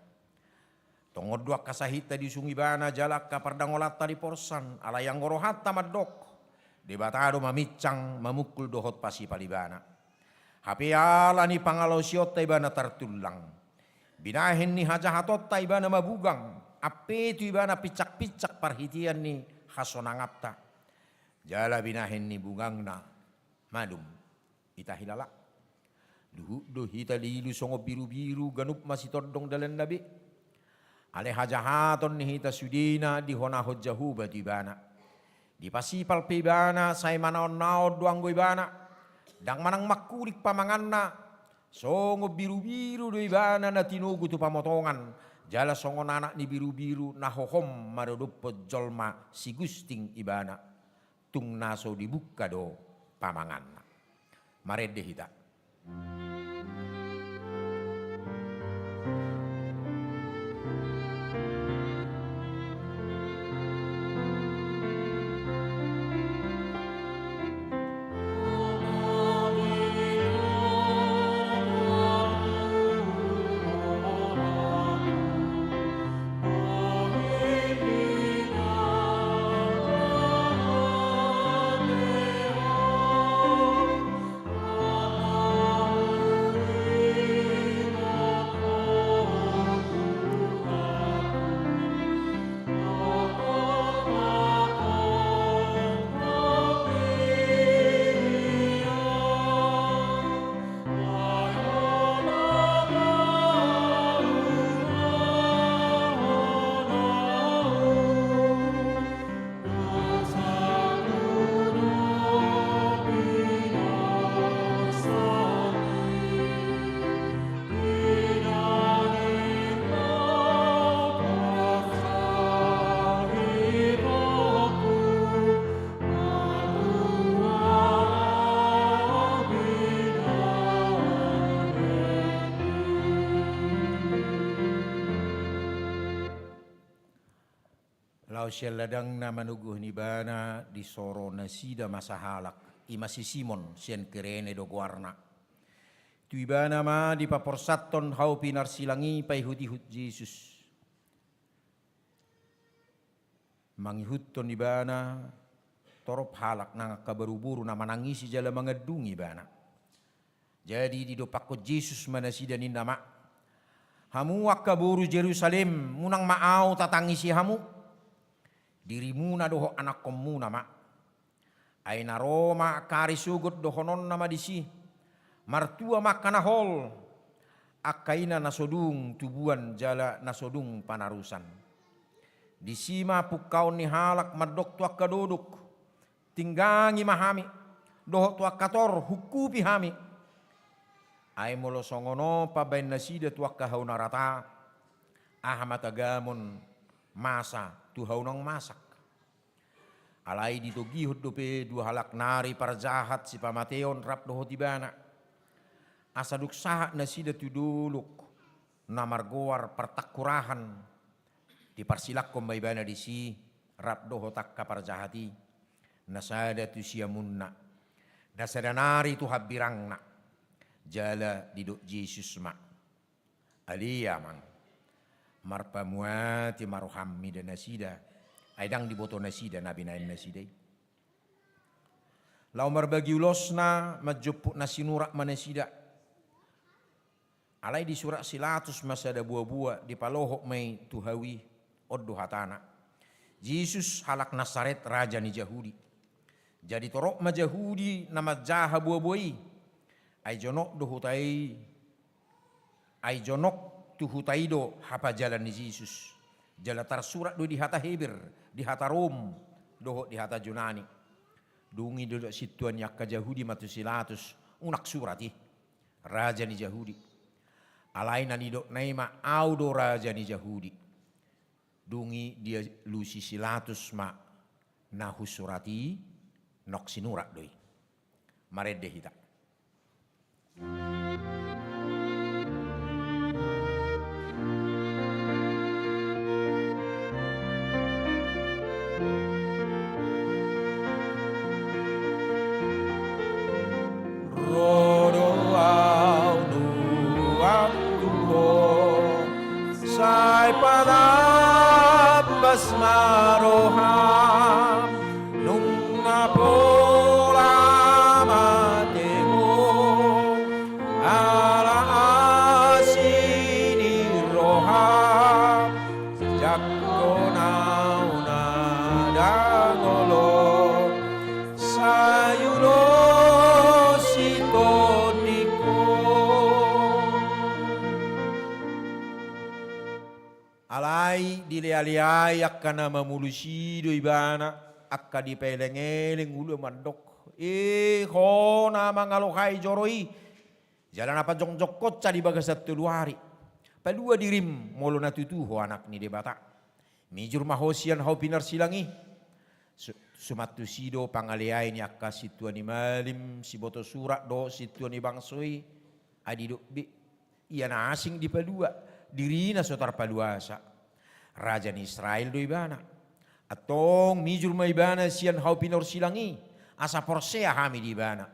Tongon do angka sahitta diusung ibana jala angka pardangolanta diporsan, alai anggo rohanta mandok, Debata do mamincang, mamungkul dohot pasipal ibana. Hape ala ni pangalaosionta ibana tartullang. Binahen ni hajahatonta ibana mabugang, ampe tu ibana pinsakpinsang parhitean ni hasonanganta. Jala binahen ni bugangna malum. Ita hilala. Luhut do hita lilu songon birubiru, ganup masitondong dalanna be. Alai hajahaton ni hita sudena dihonahon Jahowa tu ibana. Dipasipal pe ibana, sai manaonnaon do anggo ibana. Ndang manang mangkuling pamanganna. Songon birubiru do ibana na tinogu tu pamotongan. Jala songon anak ni birubiru na hohom maradophon jolma sigusting ibana. Tung na so dibungka do pamanganna. Marende hita. Sian ladangna manoguhon ibana disoro nasida ma sahalak, i ma si Simon, sian Kirene do goarna. Tu ibana ma dipaporsathon hau pinarsilang i paihutihut Jesus. Mangihuthon ibana, torop halak nang angka boruboru na manangisi jala mangandungi ibana. Jadi didompakkon Jesus ma nasida ninna ma: Hamu angka boru Jerusalem, unang ma ahu tatangisi hamu. Dirimuna dohot anakkonmuna ma. Ai na ro ma angka ari sogot dohononna ma disi: Martua ma angka na hol, angka ina na so dung tubuan jala na so dung panarusan. Disi ma pungkaon ni halak mandok tu angka dodok: Tinggangi ma hami, dohot tu angka tor: Hungkupi hami. Ai molo songon on pambahen nasida tu angka hau na rata, aha ma tagamon masa tu hau naung masak? Alai ditogihon dope dua halak nari parjahat sipamateon rap dohot ibana. Asa dung sahat nasida tu dolok na margoar Partangkurahan, diparsilangkon ma ibana disi rap dohot angka parjahat i, na sada tu siamunna, na sada nari tu hambirangna. Jala didok Jesus ma: Ale amang, marpamuati ma roham mida nasida. Ai ndang diboto nasida na binahen nasida i. Laho marbagi ulosna, manjomput na sinurat ma nasida. Alai di surat si Latus ma sada boaboa, dipalohot ma i tu hau i. On do hatana: Jesus halak Nasaret, raja ni Jahudi. Jadi torop ma Jahudi na manjaha boaboa i. Ai jonok do huta i, ai jonok tu huta i do hapajalan ni Jesus. Jala tarsurat do i di hata Heber, di hata Rom, dohot di hata Junani. Dung i didok sintua ni angka Jahudi ma tu si Latus: Unang surat i, raja ni Jahudi. Alai na nidokna i ma: Ahu do raja ni Jahudi. Dung i dialusi si Latus ma: Na husurat i, naung sinurat do i. Marende hita. Ro do ahu nuaeng tu ho, sai panambas ma roham. Nunga pola mate ho ala asi ni roham, jangkon ahu na ndang olo, sai ulos i tondingku. Alai dilealeai angka na mamolus i do ibana, angka dipaelengeleng ulu mandok: E ho na mangalohai joro i, jala na pajongjongkonsa di bagasan tolu ari, palua dirim molo na tutu ho Anak ni Debata. Mijur ma ho sian hau pinarsilang i. Su-, suman tusi do pangaleai ni angka sintua ni malim, siboto surat dohot sintua ni bangso i. Ai didok be, ia na asing dipalua, dirina so tarpaluasa. Raja ni Israel do ibana. Antong mijur ma ibana sian hau pinarsilang i, asa porsea hami di ibana.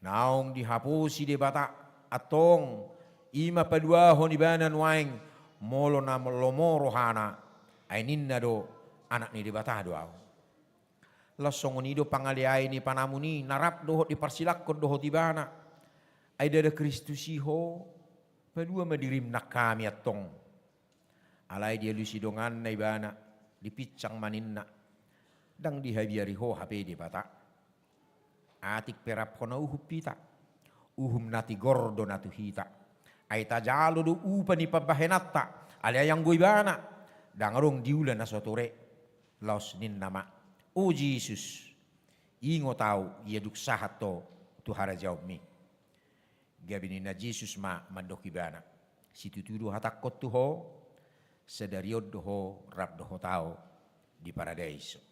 Naung dihaposi Debata, antong i ma paluahon ibana nuaeng, molo na lomo rohana, ai ninna do: Anak ni Debata do ahu. Laos songon i do pangaleai ni panamun i na rap dohot diparsilangkon dohot ibana. Ai ndada Kristus i ho, palua ma dirim nang hami antong. Alai dialusi donganna ibana, dipinsang ma ninna: Ndang dihabiari ho hape Debata. Atik pe rap hona uhum hita, uhum na tigor do na tu hita. Ai tajalo do upa ni pambahenanta, alai anggo ibana, ndang adong diula na so ture. Laos ninna ma: O Jesus, ingot ahu ia dung sahat ho tu harajaonmi. Gabe ninna Jesus ma mandok ibana: Situtu do hatangkon tu ho, sadari on do ho rap dohot ahu di paradaiso.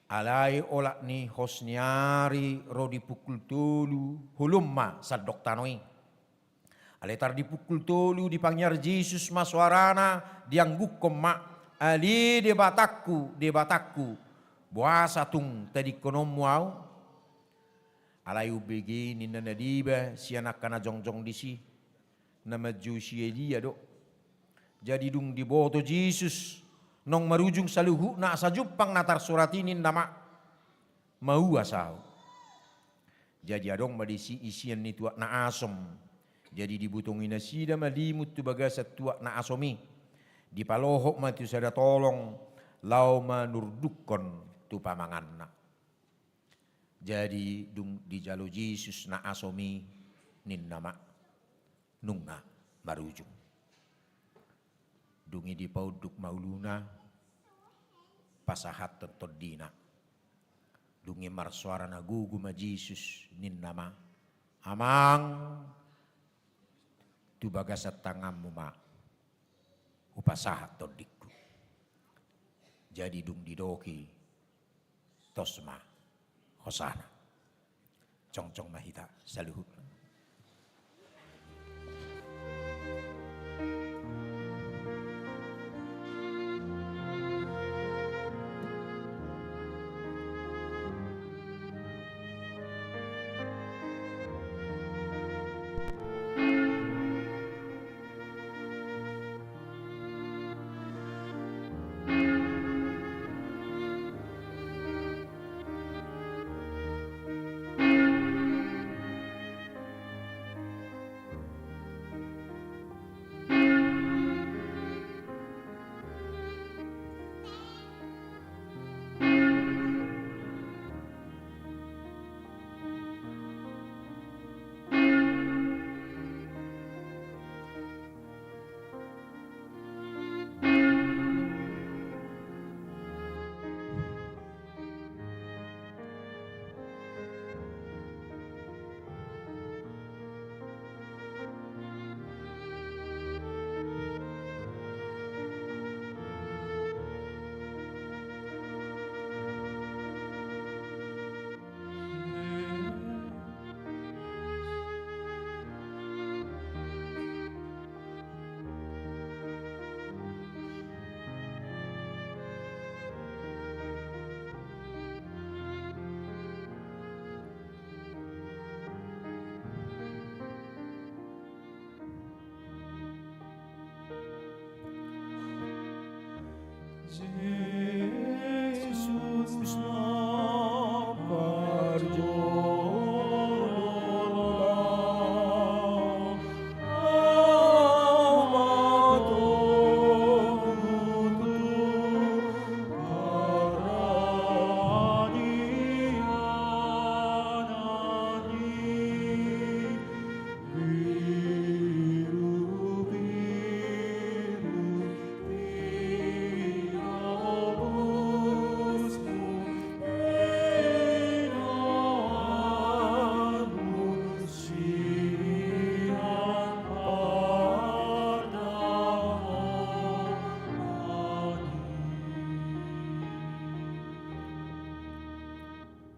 Alai olat ni hos ni ari ro di pukul tolu, holom ma sandok tano i. Alai tar di pukul tolu dipangiar Jesus ma soarana, diangguhon ma, Ale Debatangku, Debatangku, boasa tung tadingkononmu ahu? Alai umbege ninna na deba sian angka na jongjong disi, na manjou si Elia do. Jadi dung diboto Jesus naung marujung saluhutna asa jumpang na tarsurat i, ninna ma, mauas ahu. Jadi adong ma disi isian ni tuak na asom. Jadi dibutongi nasida ma limut tu bagasan tuak na asom i. Dipalohot ma tu sada tolong laho manurdukkon tu pamanganna. Jadi dung dijalo Jesus na asom i, ninna ma, nunga marujung. Dung i dipaunduk ma uluna, pasahathon tondina. Dung i marsoara na gogo ma Jesus, ninna ma, Amang, tu bagasan tanganmu ma hupasahat tondingku. Jadi dung didok i, tos ma hosana. Jongjong ma hita saluhutna.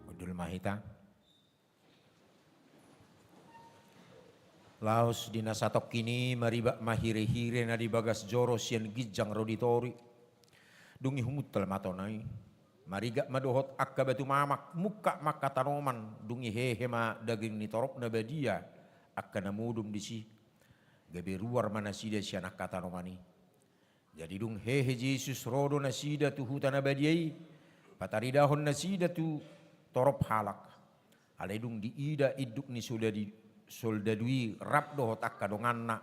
Hundul ma hita. Laos di na satongkin i maribak ma hirehire na di bagas joro sian ginjang ro di toru i. Dung i humuntal ma tona i. Marigat ma dohot angka batu mamak, mungkap ma angka tanoman, dung i hehe ma daging ni torop na badia angka na modom disi. Gabe ruar ma nasida sian angka tanoman i. Jadi dung hehe Jesus ro do nasida tu huta na badia i, pataridahon nasida tu torop halak. Alai dung diida induk ni soldadi-, soldadu i rap dohot angka donganna,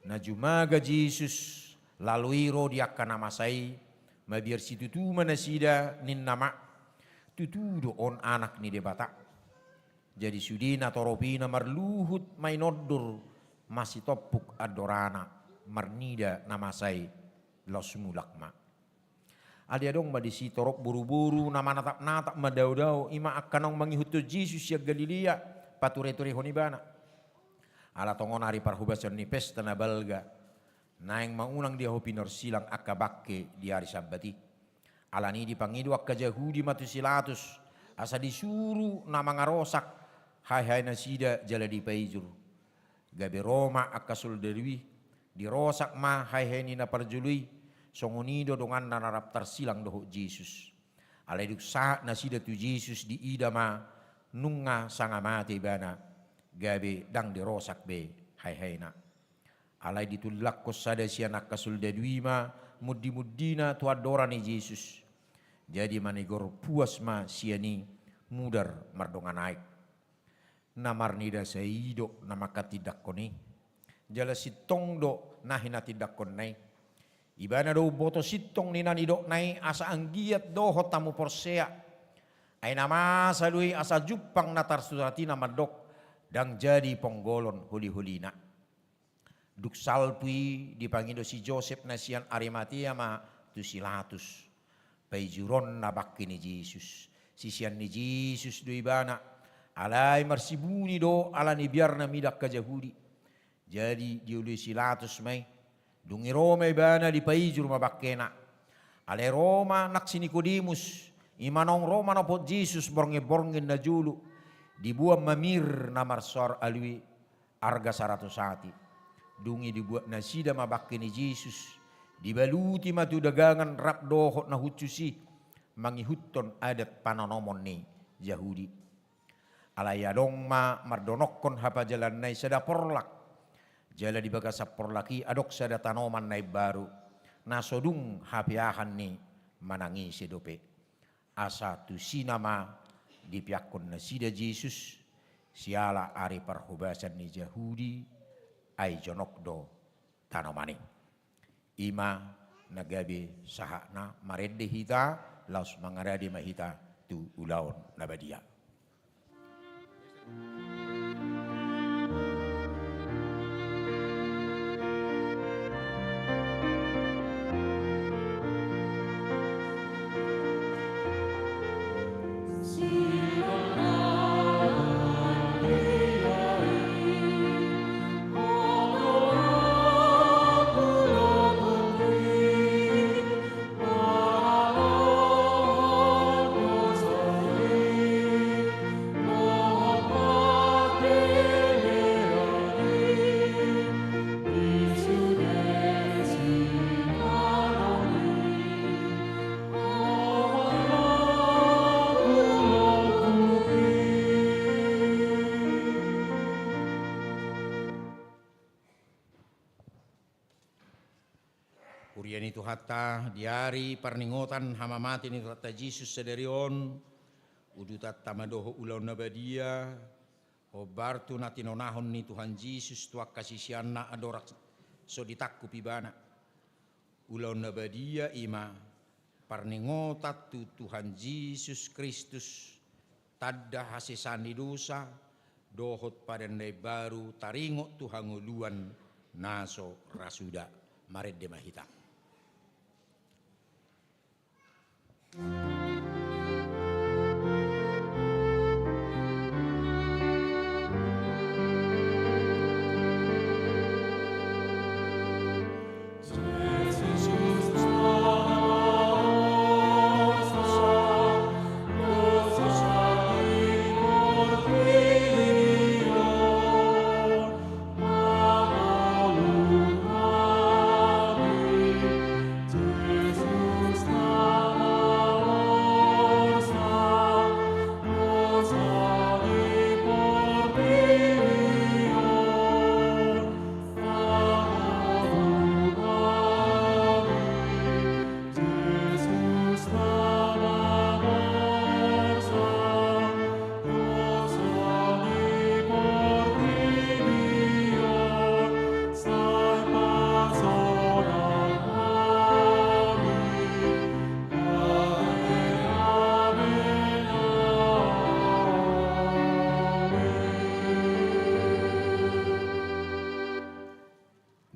na jumaga Jesus laho i ro di angka na masa i, mabiar situtu ma nasida, ninna ma, tutu do on Anak ni Debata. Jadi sude na torop i na marluhut mainondur, masitompuk andorana, marnida na masa i, laos mulak ma. Alai adong ma disi torop boruboru na manatapnatap mandaodao, i ma angka naung mangihuthon Jesus sian Galilea, patureturehon ibana. Ala tongon ari parhobason ni pesta na balga, naeng ma unang di ahu pinorsilang angka bangke di ari Sabat i. Alani i dipangido angka Jahudi ma tu si Pilatus, asa disuru na mangarosak haehae nasida jala dipaijur. Gabe ro ma angka soldadu i, dirosak ma haehae ni na parjolo i, Songon i do donganna na rap tarsilang dohot Jesus. Alai dung sahat nasida tu Jesus, diida ma nunga sanga mate ibana, gabe ndang dirosak be haehaena. Alai ditullakkon sada sian angka soldadu i ma mundi-mundina tu andora ni Jesus. Jadi manigor puas ma sian i mudar mardongan aek. Na marnida sai i do na manghatindanghon i. Jala sintong do na hinatindangkonna i. Ibana do umboto sintong ni na nidokna i asa anggiat dohot hamu porsea. Ai na masa do i asa jumpang na tarsurat i na mandok, ndang jadi ponggolon holi-holina. Dung salpu i dipangido si Josep na sian Arimatea ma tu si Latus, paijuronna bangke ni Jesus. Sisean ni Jesus do ibana, alai marsibuni do ala ni biarna mida angka Jahudi. Jadi dioloi si Latus ma i. Dung i ro ma ibana dipaijur ma bangkena. Alai ro ma nang si Nikodemus, i ma naung ro manopot Jesus borngin-borngin na jolo. Diboan ma mir na marsoar aloe, arga saratus ati. Dung i dibuat nasida ma bangke ni Jesus, dibaluti ma tu dagangan rap dohot na hushus i, mangihuthon adat panonomon ni Jahudi. Alai adong ma mardonokkon hapajalanna i sada porlak. Jala di bagasan porlak i adong sada tanoman na imbaru, na so dung hapeahan ni manang ise dope. Asa tusi nama dipeakkon nasida Jesus, siala ari parhobasan ni Jahudi, ai jonok do tanoman i. I ma na gabe sahatna, marende hita, laos mangarade ma hita tu ulaon na badia. Huria ni Tuhanta, di ari parningotan hamamate ni Tuhanta Jesus sadari on, udutanta ma dohot ulaon na badia, hombar tu na tinonahon ni Tuhan Jesus tu angka siseanna andorang so ditangkup ibana. Ulaon na badia i ma parningotan tu Tuhan Jesus Kristus, tanda hasesaan ni dosa, dohot padan na imbaru taringot tu hangoluan na so ra suda. Marende ma hita.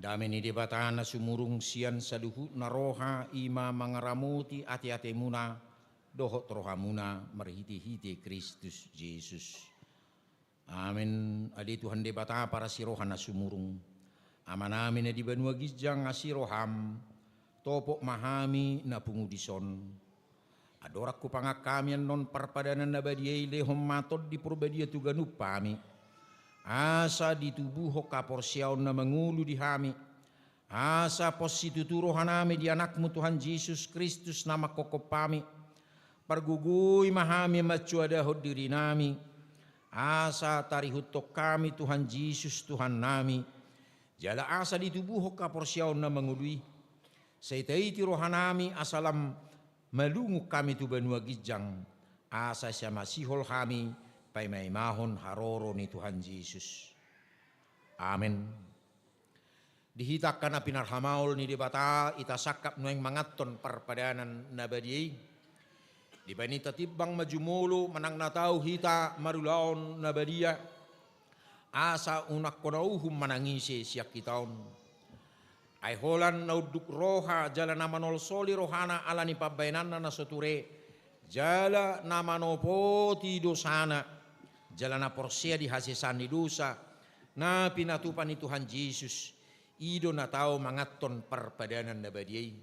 Dame ni Debata na sumurung sian saluhutna roha, i ma mangaramoti ateatemuna dohot rohamuna marhitehite Kristus Jesus. Amen. Ale Tuhan Debata parasi roha na sumurung, Amanami na di banua ginjang, asi roham, topot ma hami na pungu dison. Andorang hupangan hami annon parpadanan na badia i, lehon ma Tondi Porbadia tu ganup hami, asa ditubuhon haporseaon na mangolu di hami, Asa pos situtu rohanami di Anakmu Tuhan Jesus Kristus na manghophop hami, pargogoi ma hami mansoadahon dirinami, asa tarihuthon hami Tuhan Jesus Tuhannami, jala asa ditubuhon haporseaon na mangolu i. Sai taiti rohanami asa lam malungun hami tu banua ginjang, asa sai masihol hami paimaimahon haroro ni Tuhan Jesus. Amen. Di hita angka na pinarhamaol ni Debata, hita sangkap nuaeng manganhon parpadanan na badia i. Dibahen hita timbang ma jumolo manang na tau hita marulaon na badia, asa unang hona uhum manang ise sian hita on. Ai holan na unduk roha jala na manolsoli rohana ala ni pambahenanna na so ture, jala na manopoti dosana, jala na porsea di hasesaan ni dosa na pinatupa ni Tuhan Jesus, i do na tau manganhon parpadanan na badia i.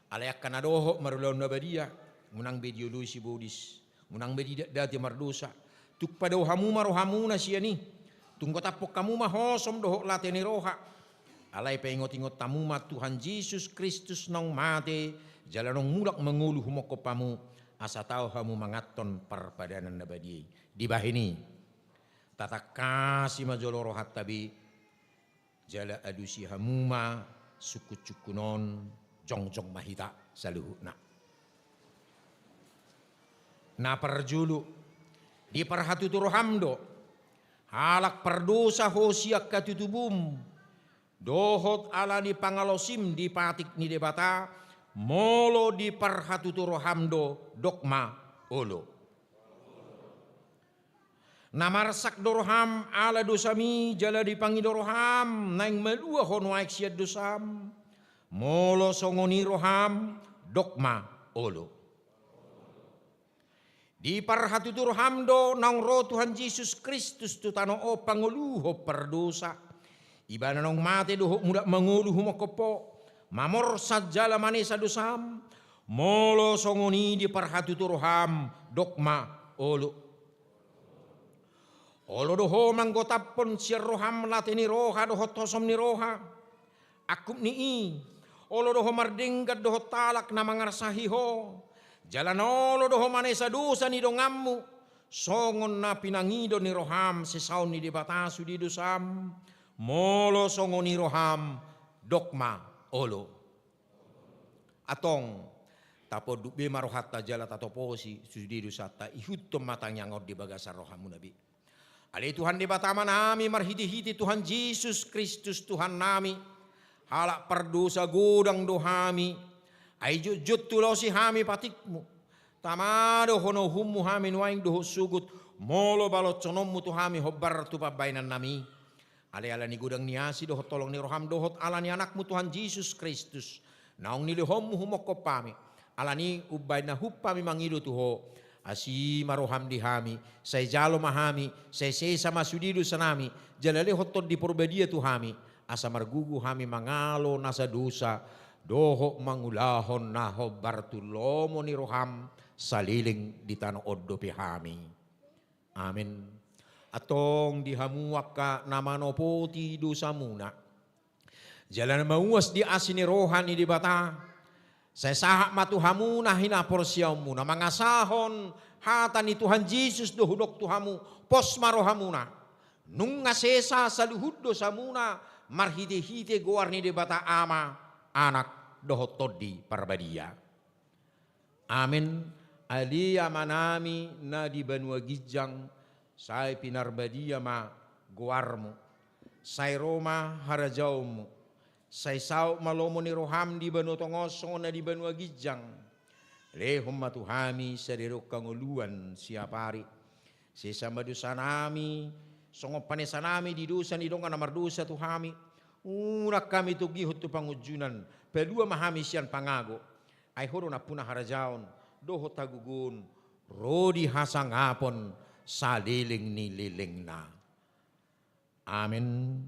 Alai angka na dohot marulaon na badia, unang be dioloi sibodis, unang be didatdati mardosa. Tung padao hamu ma rohamuna sian i. Tung gotaphon hamu ma hosom dohot late ni roha. Alai paingotingot hamu ma Tuhan Jesus Kristus naung mate, jala naung mulak mangolu humongkop hamu, asa tau hamu manganhon parpadanan na badia i. Dibahen i, tatangkasi ma jolo rohanta be, jala alusi hamu ma sungkunsungkun on, jongjong ma hita saluhutna. Na parjolo, diparhatutu roham do, halak pardosa ho sian hatutubum, dohot ala ni pangalaosim di patik ni Debata, molo diparhatutu roham do, dok ma, olo. Na marsak do roham ala dosami, jala dipangido roham naeng malua ho nuaeng sian dosam. Molo songon i roham, dok ma, olo. Diparhatutu roham do naung ro Tuhan Jesus Kristus tu tano on pangoluhon pardosa. Ibana naung mate dohot mulak mangolu humongkop ho, mamorsan jala manesa dosam. Molo songon i diparhatutu roham, dok ma, olo. Olo do ho manggotaphon sian roham late ni roha dohot hosom ni roha. Angkup ni i, olo do ho mardenggan dohot halak na mangarsahi ho. Jala na olo do ho manesa dosa ni donganmu, songon na pinangido ni roham sesaon ni Debata sude dosam. Molo songon i roham, dok ma, olo. Antong, taponduk be ma rohanta jala tatoposi sude dosanta, ihuthon ma tangiang on di bagasan rohamuna be. Ale Tuhan Debata Amanami, marhitehite Tuhan Jesus Kristus Tuhannami, halak pardosa godang do hami, ai jotjot tu laosi hami patikmu. Tama do hona uhummu hami nuaeng dohot sogot, molo balonhononmu tu hami hombar tu pambahenannami. Ale ala ni godang ni asi dohot holong ni roham dohot ala ni Anakmu Tuhan Jesus Kristus, naung nilehonmu humongkop hami. Ala ni umbahen na hup hami mangido tu ho, asi ma roham di hami, sai jalo ma hami, sai sesa ma sude dosanami, jala lehon Tondi Porbadia tu hami, asa margogo hami mangalo nasa dosa, dohot mangulahon na hombar tu lomo ni roham, saleleng di tano on dope hami. Amen. Antong di hamu angka na manopoti dosamuna, jala na mauas di asi ni roha ni Debata, sai sahat ma tu hamu na hinaporseaonmuna mangasahon hata ni Tuhan Jesus do hudok tu hamu, pos ma rohamuna. Nunga sesa saluhut dosamuna marhitehite goar ni Debata Ama, Anak, dohot Tondi Parbadia. Amen. Ale Amanami na di banua ginjang, sai pinarbadia ma goarmu. Sai ro ma harajaonmu. Sai saut ma lomo ni roham di banua tonga on songon na di banua ginjang. Lehon ma tu hami sadari on hangoluan siapari. Sesa ma dosanami, songon panesanami di dosa ni dongan na mardosa tu hami. Unang hami togihon tu pangunjunan, palua ma hami sian pangago. Ai ho do nampuna harajaon, dohot hagogoon, ro di hasangapon, saleleng ni lelengna. Amen.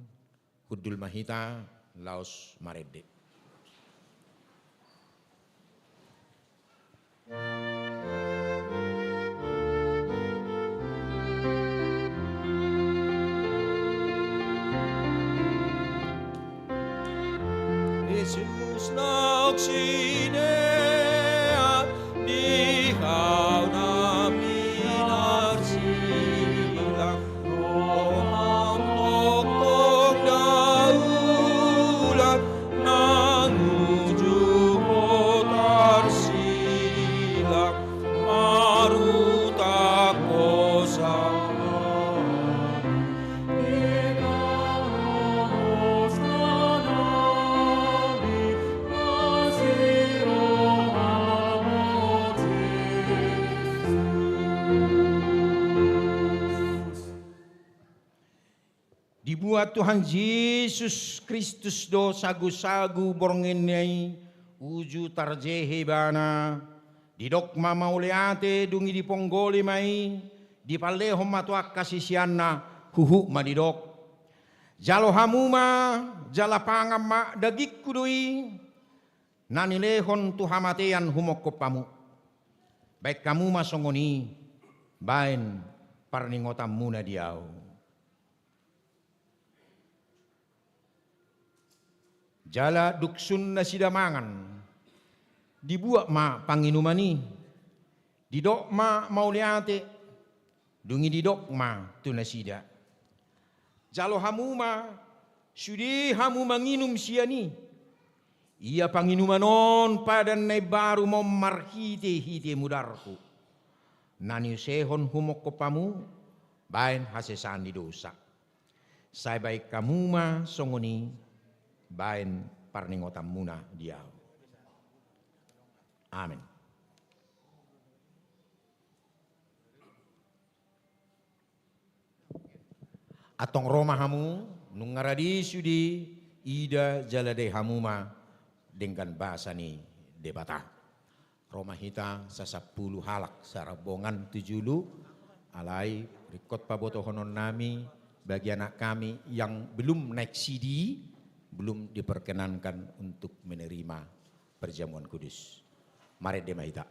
Hundul ma hita, laos marende. Sinean di hau na pinarsilang, roham tongtong daulat, nang uju ho tarsilang, marhutang hosa. Dibuat Tuhan Jesus Kristus do sagusagu borngin i, uju tarjehe ibana, didok ma mauliate, dung i diponggoli ma i, dipallehon ma tu angka siseanna, huhut ma didok: Jalo hamu ma, jala pangan ma, dagingku do i, na nilehon tu hamatean humongkop hamu. Baen hamu ma songon i, baen parningotanmuna di ahu. Jala dung sun nasida mangan, dibuat ma panginuman i, didok ma mauliate, dung i didok ma tu nasida: Jalo hamu ma, sude hamu manginum sian i. Ia panginuman on padan na imbaru ma on marhitehite mudarhu, na niusehon humongkop hamu baen hasesaan ni dosa. Sai baen hamu ma songon i, baen parningotanmuna di ahu. Amen. Antong ro ma hamu, nunga rade sude, ida jala dai hamu ma denggan basa ni Debata. Ro ma hita sasampulu halak sarombongan tu julu, alai ringkot pabotohononnami bagi anak kami yang belum naik sidi, belum diperkenankan untuk menerima perjamuan kudus. Marende ma hita.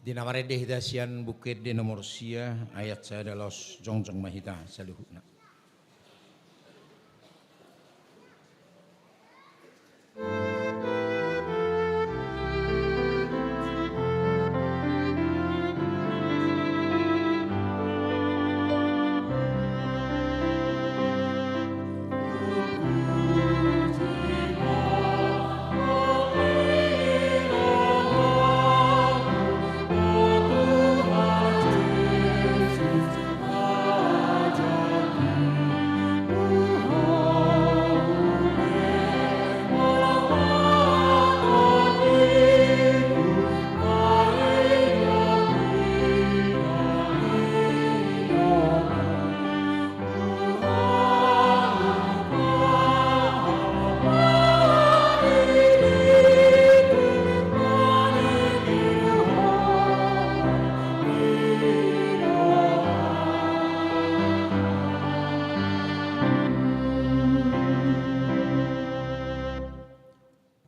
Di na marende hita sian Buku Ende nomor sia, ayat sada laos jongjong ma hita saluhutna.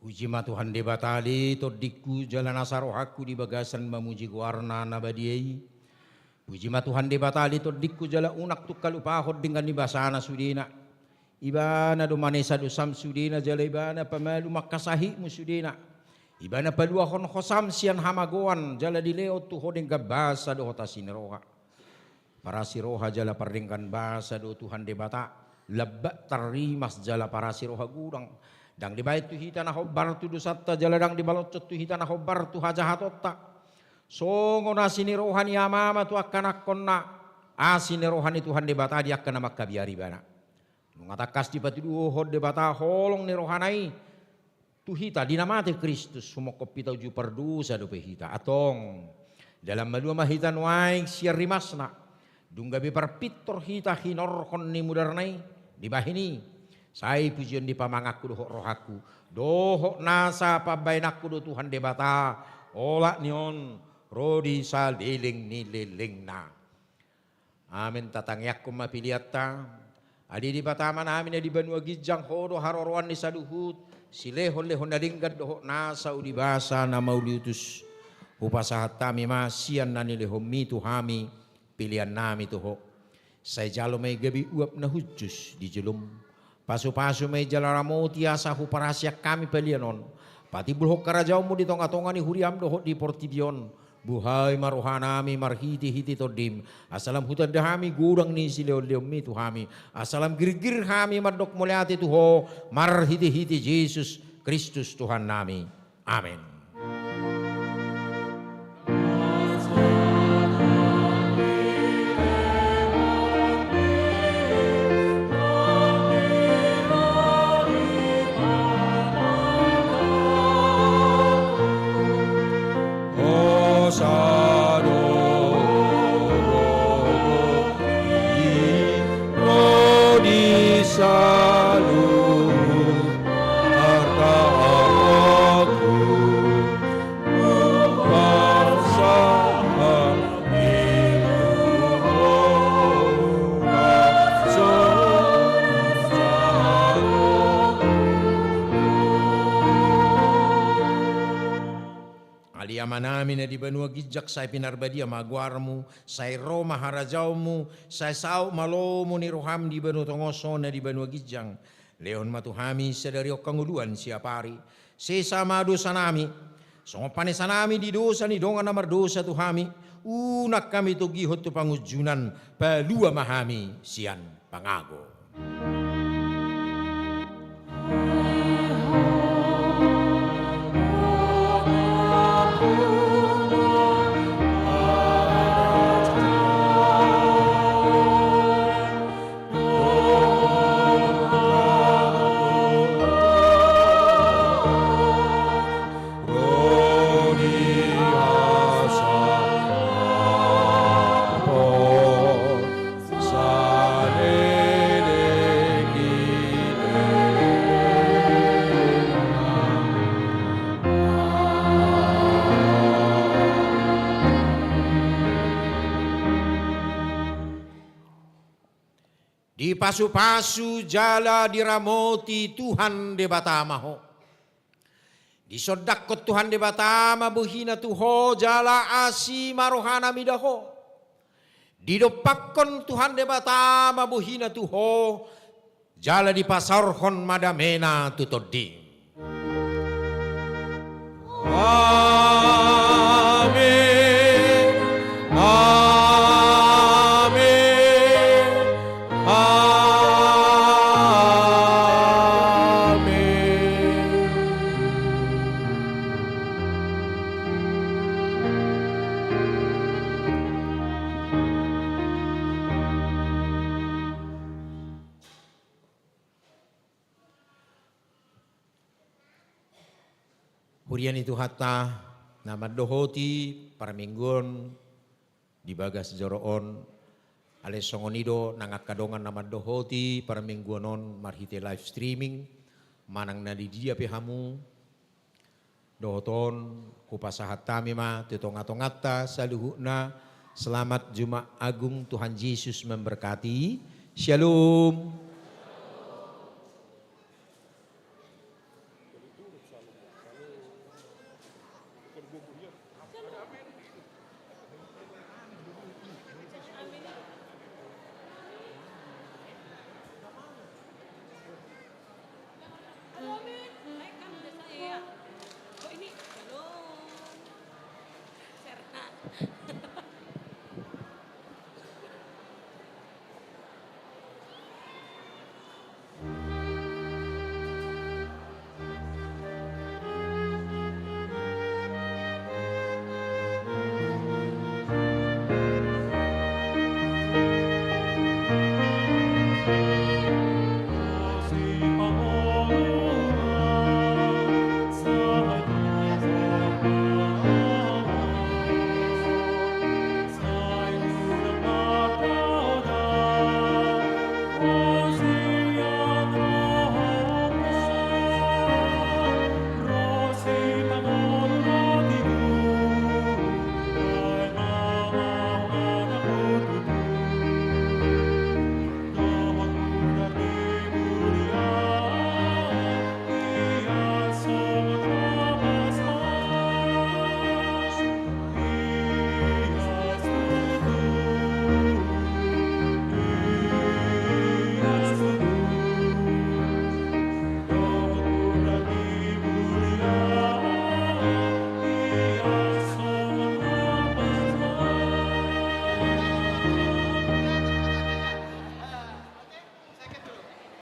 Puji ma Tuhan Debata ale tondingku, jala nasa rohangku di bagasan mamuji goarna na badia i. Puji ma Tuhan Debata ale tondingku, jala unang tung halupahon denggan ni basana sudena. Ibana do manesa dosam sudena, jala ibana pamalu mangkasahitmu sudena. Ibana paluahon hosam sian hamagoan, jala dilehon tu ho denggan basa dohot asi ni roha. Parasi roha jala pardenggan basa do Tuhan Debata, lambak tarrimas jala parasi roha godang. Ndang dibaen tu hita na hombar tu dosanta, jala ndang dibaloshon tu hita na hombar tu hajahatonta. Songon asi ni roha ni amama tu angka anakkonna, asi ni roha ni Tuhan Debata di angka na mangkabiari ibana. Nunga tangkas dipatuduhon Debata holong ni rohana i tu hita di na mate Kristus, sumongkop hita uju pardosa dope hita. Antong, dalan malua ma hita nuaeng sian rimasna. Dung gabe parpintor hita hinorhon ni mudarna i, dibahen i, sai pujion ni pamanganku dohot rohangku, dohot nasa pambahenanku do Tuhan Debata, olat ni on ro di saleleng ni lelengna. Amen. Tatangiangkon ma peleanta. Ale Debata Amanami na di banua ginjang, Ho do haroroan ni saluhut silehonlehon na denggan dohot nasa uli basa na mauliutus. Hupasahat hami ma sian na nilehonMi tu hami peleannami tu Ho. Sai jalo ma i gabe uap na hujus di jolom. Pasupasu ma i jala ramoti asa huparasian hami pelean on. Patimbulhon harajaonMu di tongatonga ni huriaM dohot di portibi on. Buhai ma rohanami marhitehite TondiM, asa lam hutanda hami godang ni silehonlehonMi tu hami, asa lam girgir hami mandok mauliate tu Ho marhitehite Jesus Kristus Tuhannami. Amen. Ale Amanami na di banua ginjang, sai pinarbadia ma goarMu, sai ro ma harajaonMu, sai saut ma lomo ni rohaM di banua tonga on songon na di banua ginjang. Lehon ma tu hami sadari on hangoluan siapari. Sesa ma dosanami, songon panesanami di dosa ni dongan na mardosa tu hami. Unang hami togihon tu pangunjunan, palua ma hami sian pangago. Dipasupasu jala diramoti Tuhan Debata ma ho. Disondangkon Tuhan Debata ma bohina tu ho jala asi ma rohana mida ho. Didompakkon Tuhan Debata ma bohina tu ho jala dipasaorhon ma damena tu tondim. Amin. Amin. Amin. Huria ni Tuhanta na mandohoti parmingguon di bagas joro on, alai songon i do nang angka dongan na mandohoti parmingguon on marhite live streaming, manang na di dia pe hamu, dohot on hupasahat hami ma tu tonga-tonganta saluhutna. Selamat Jumat Agung, Tuhan Yesus memberkati. Shalom.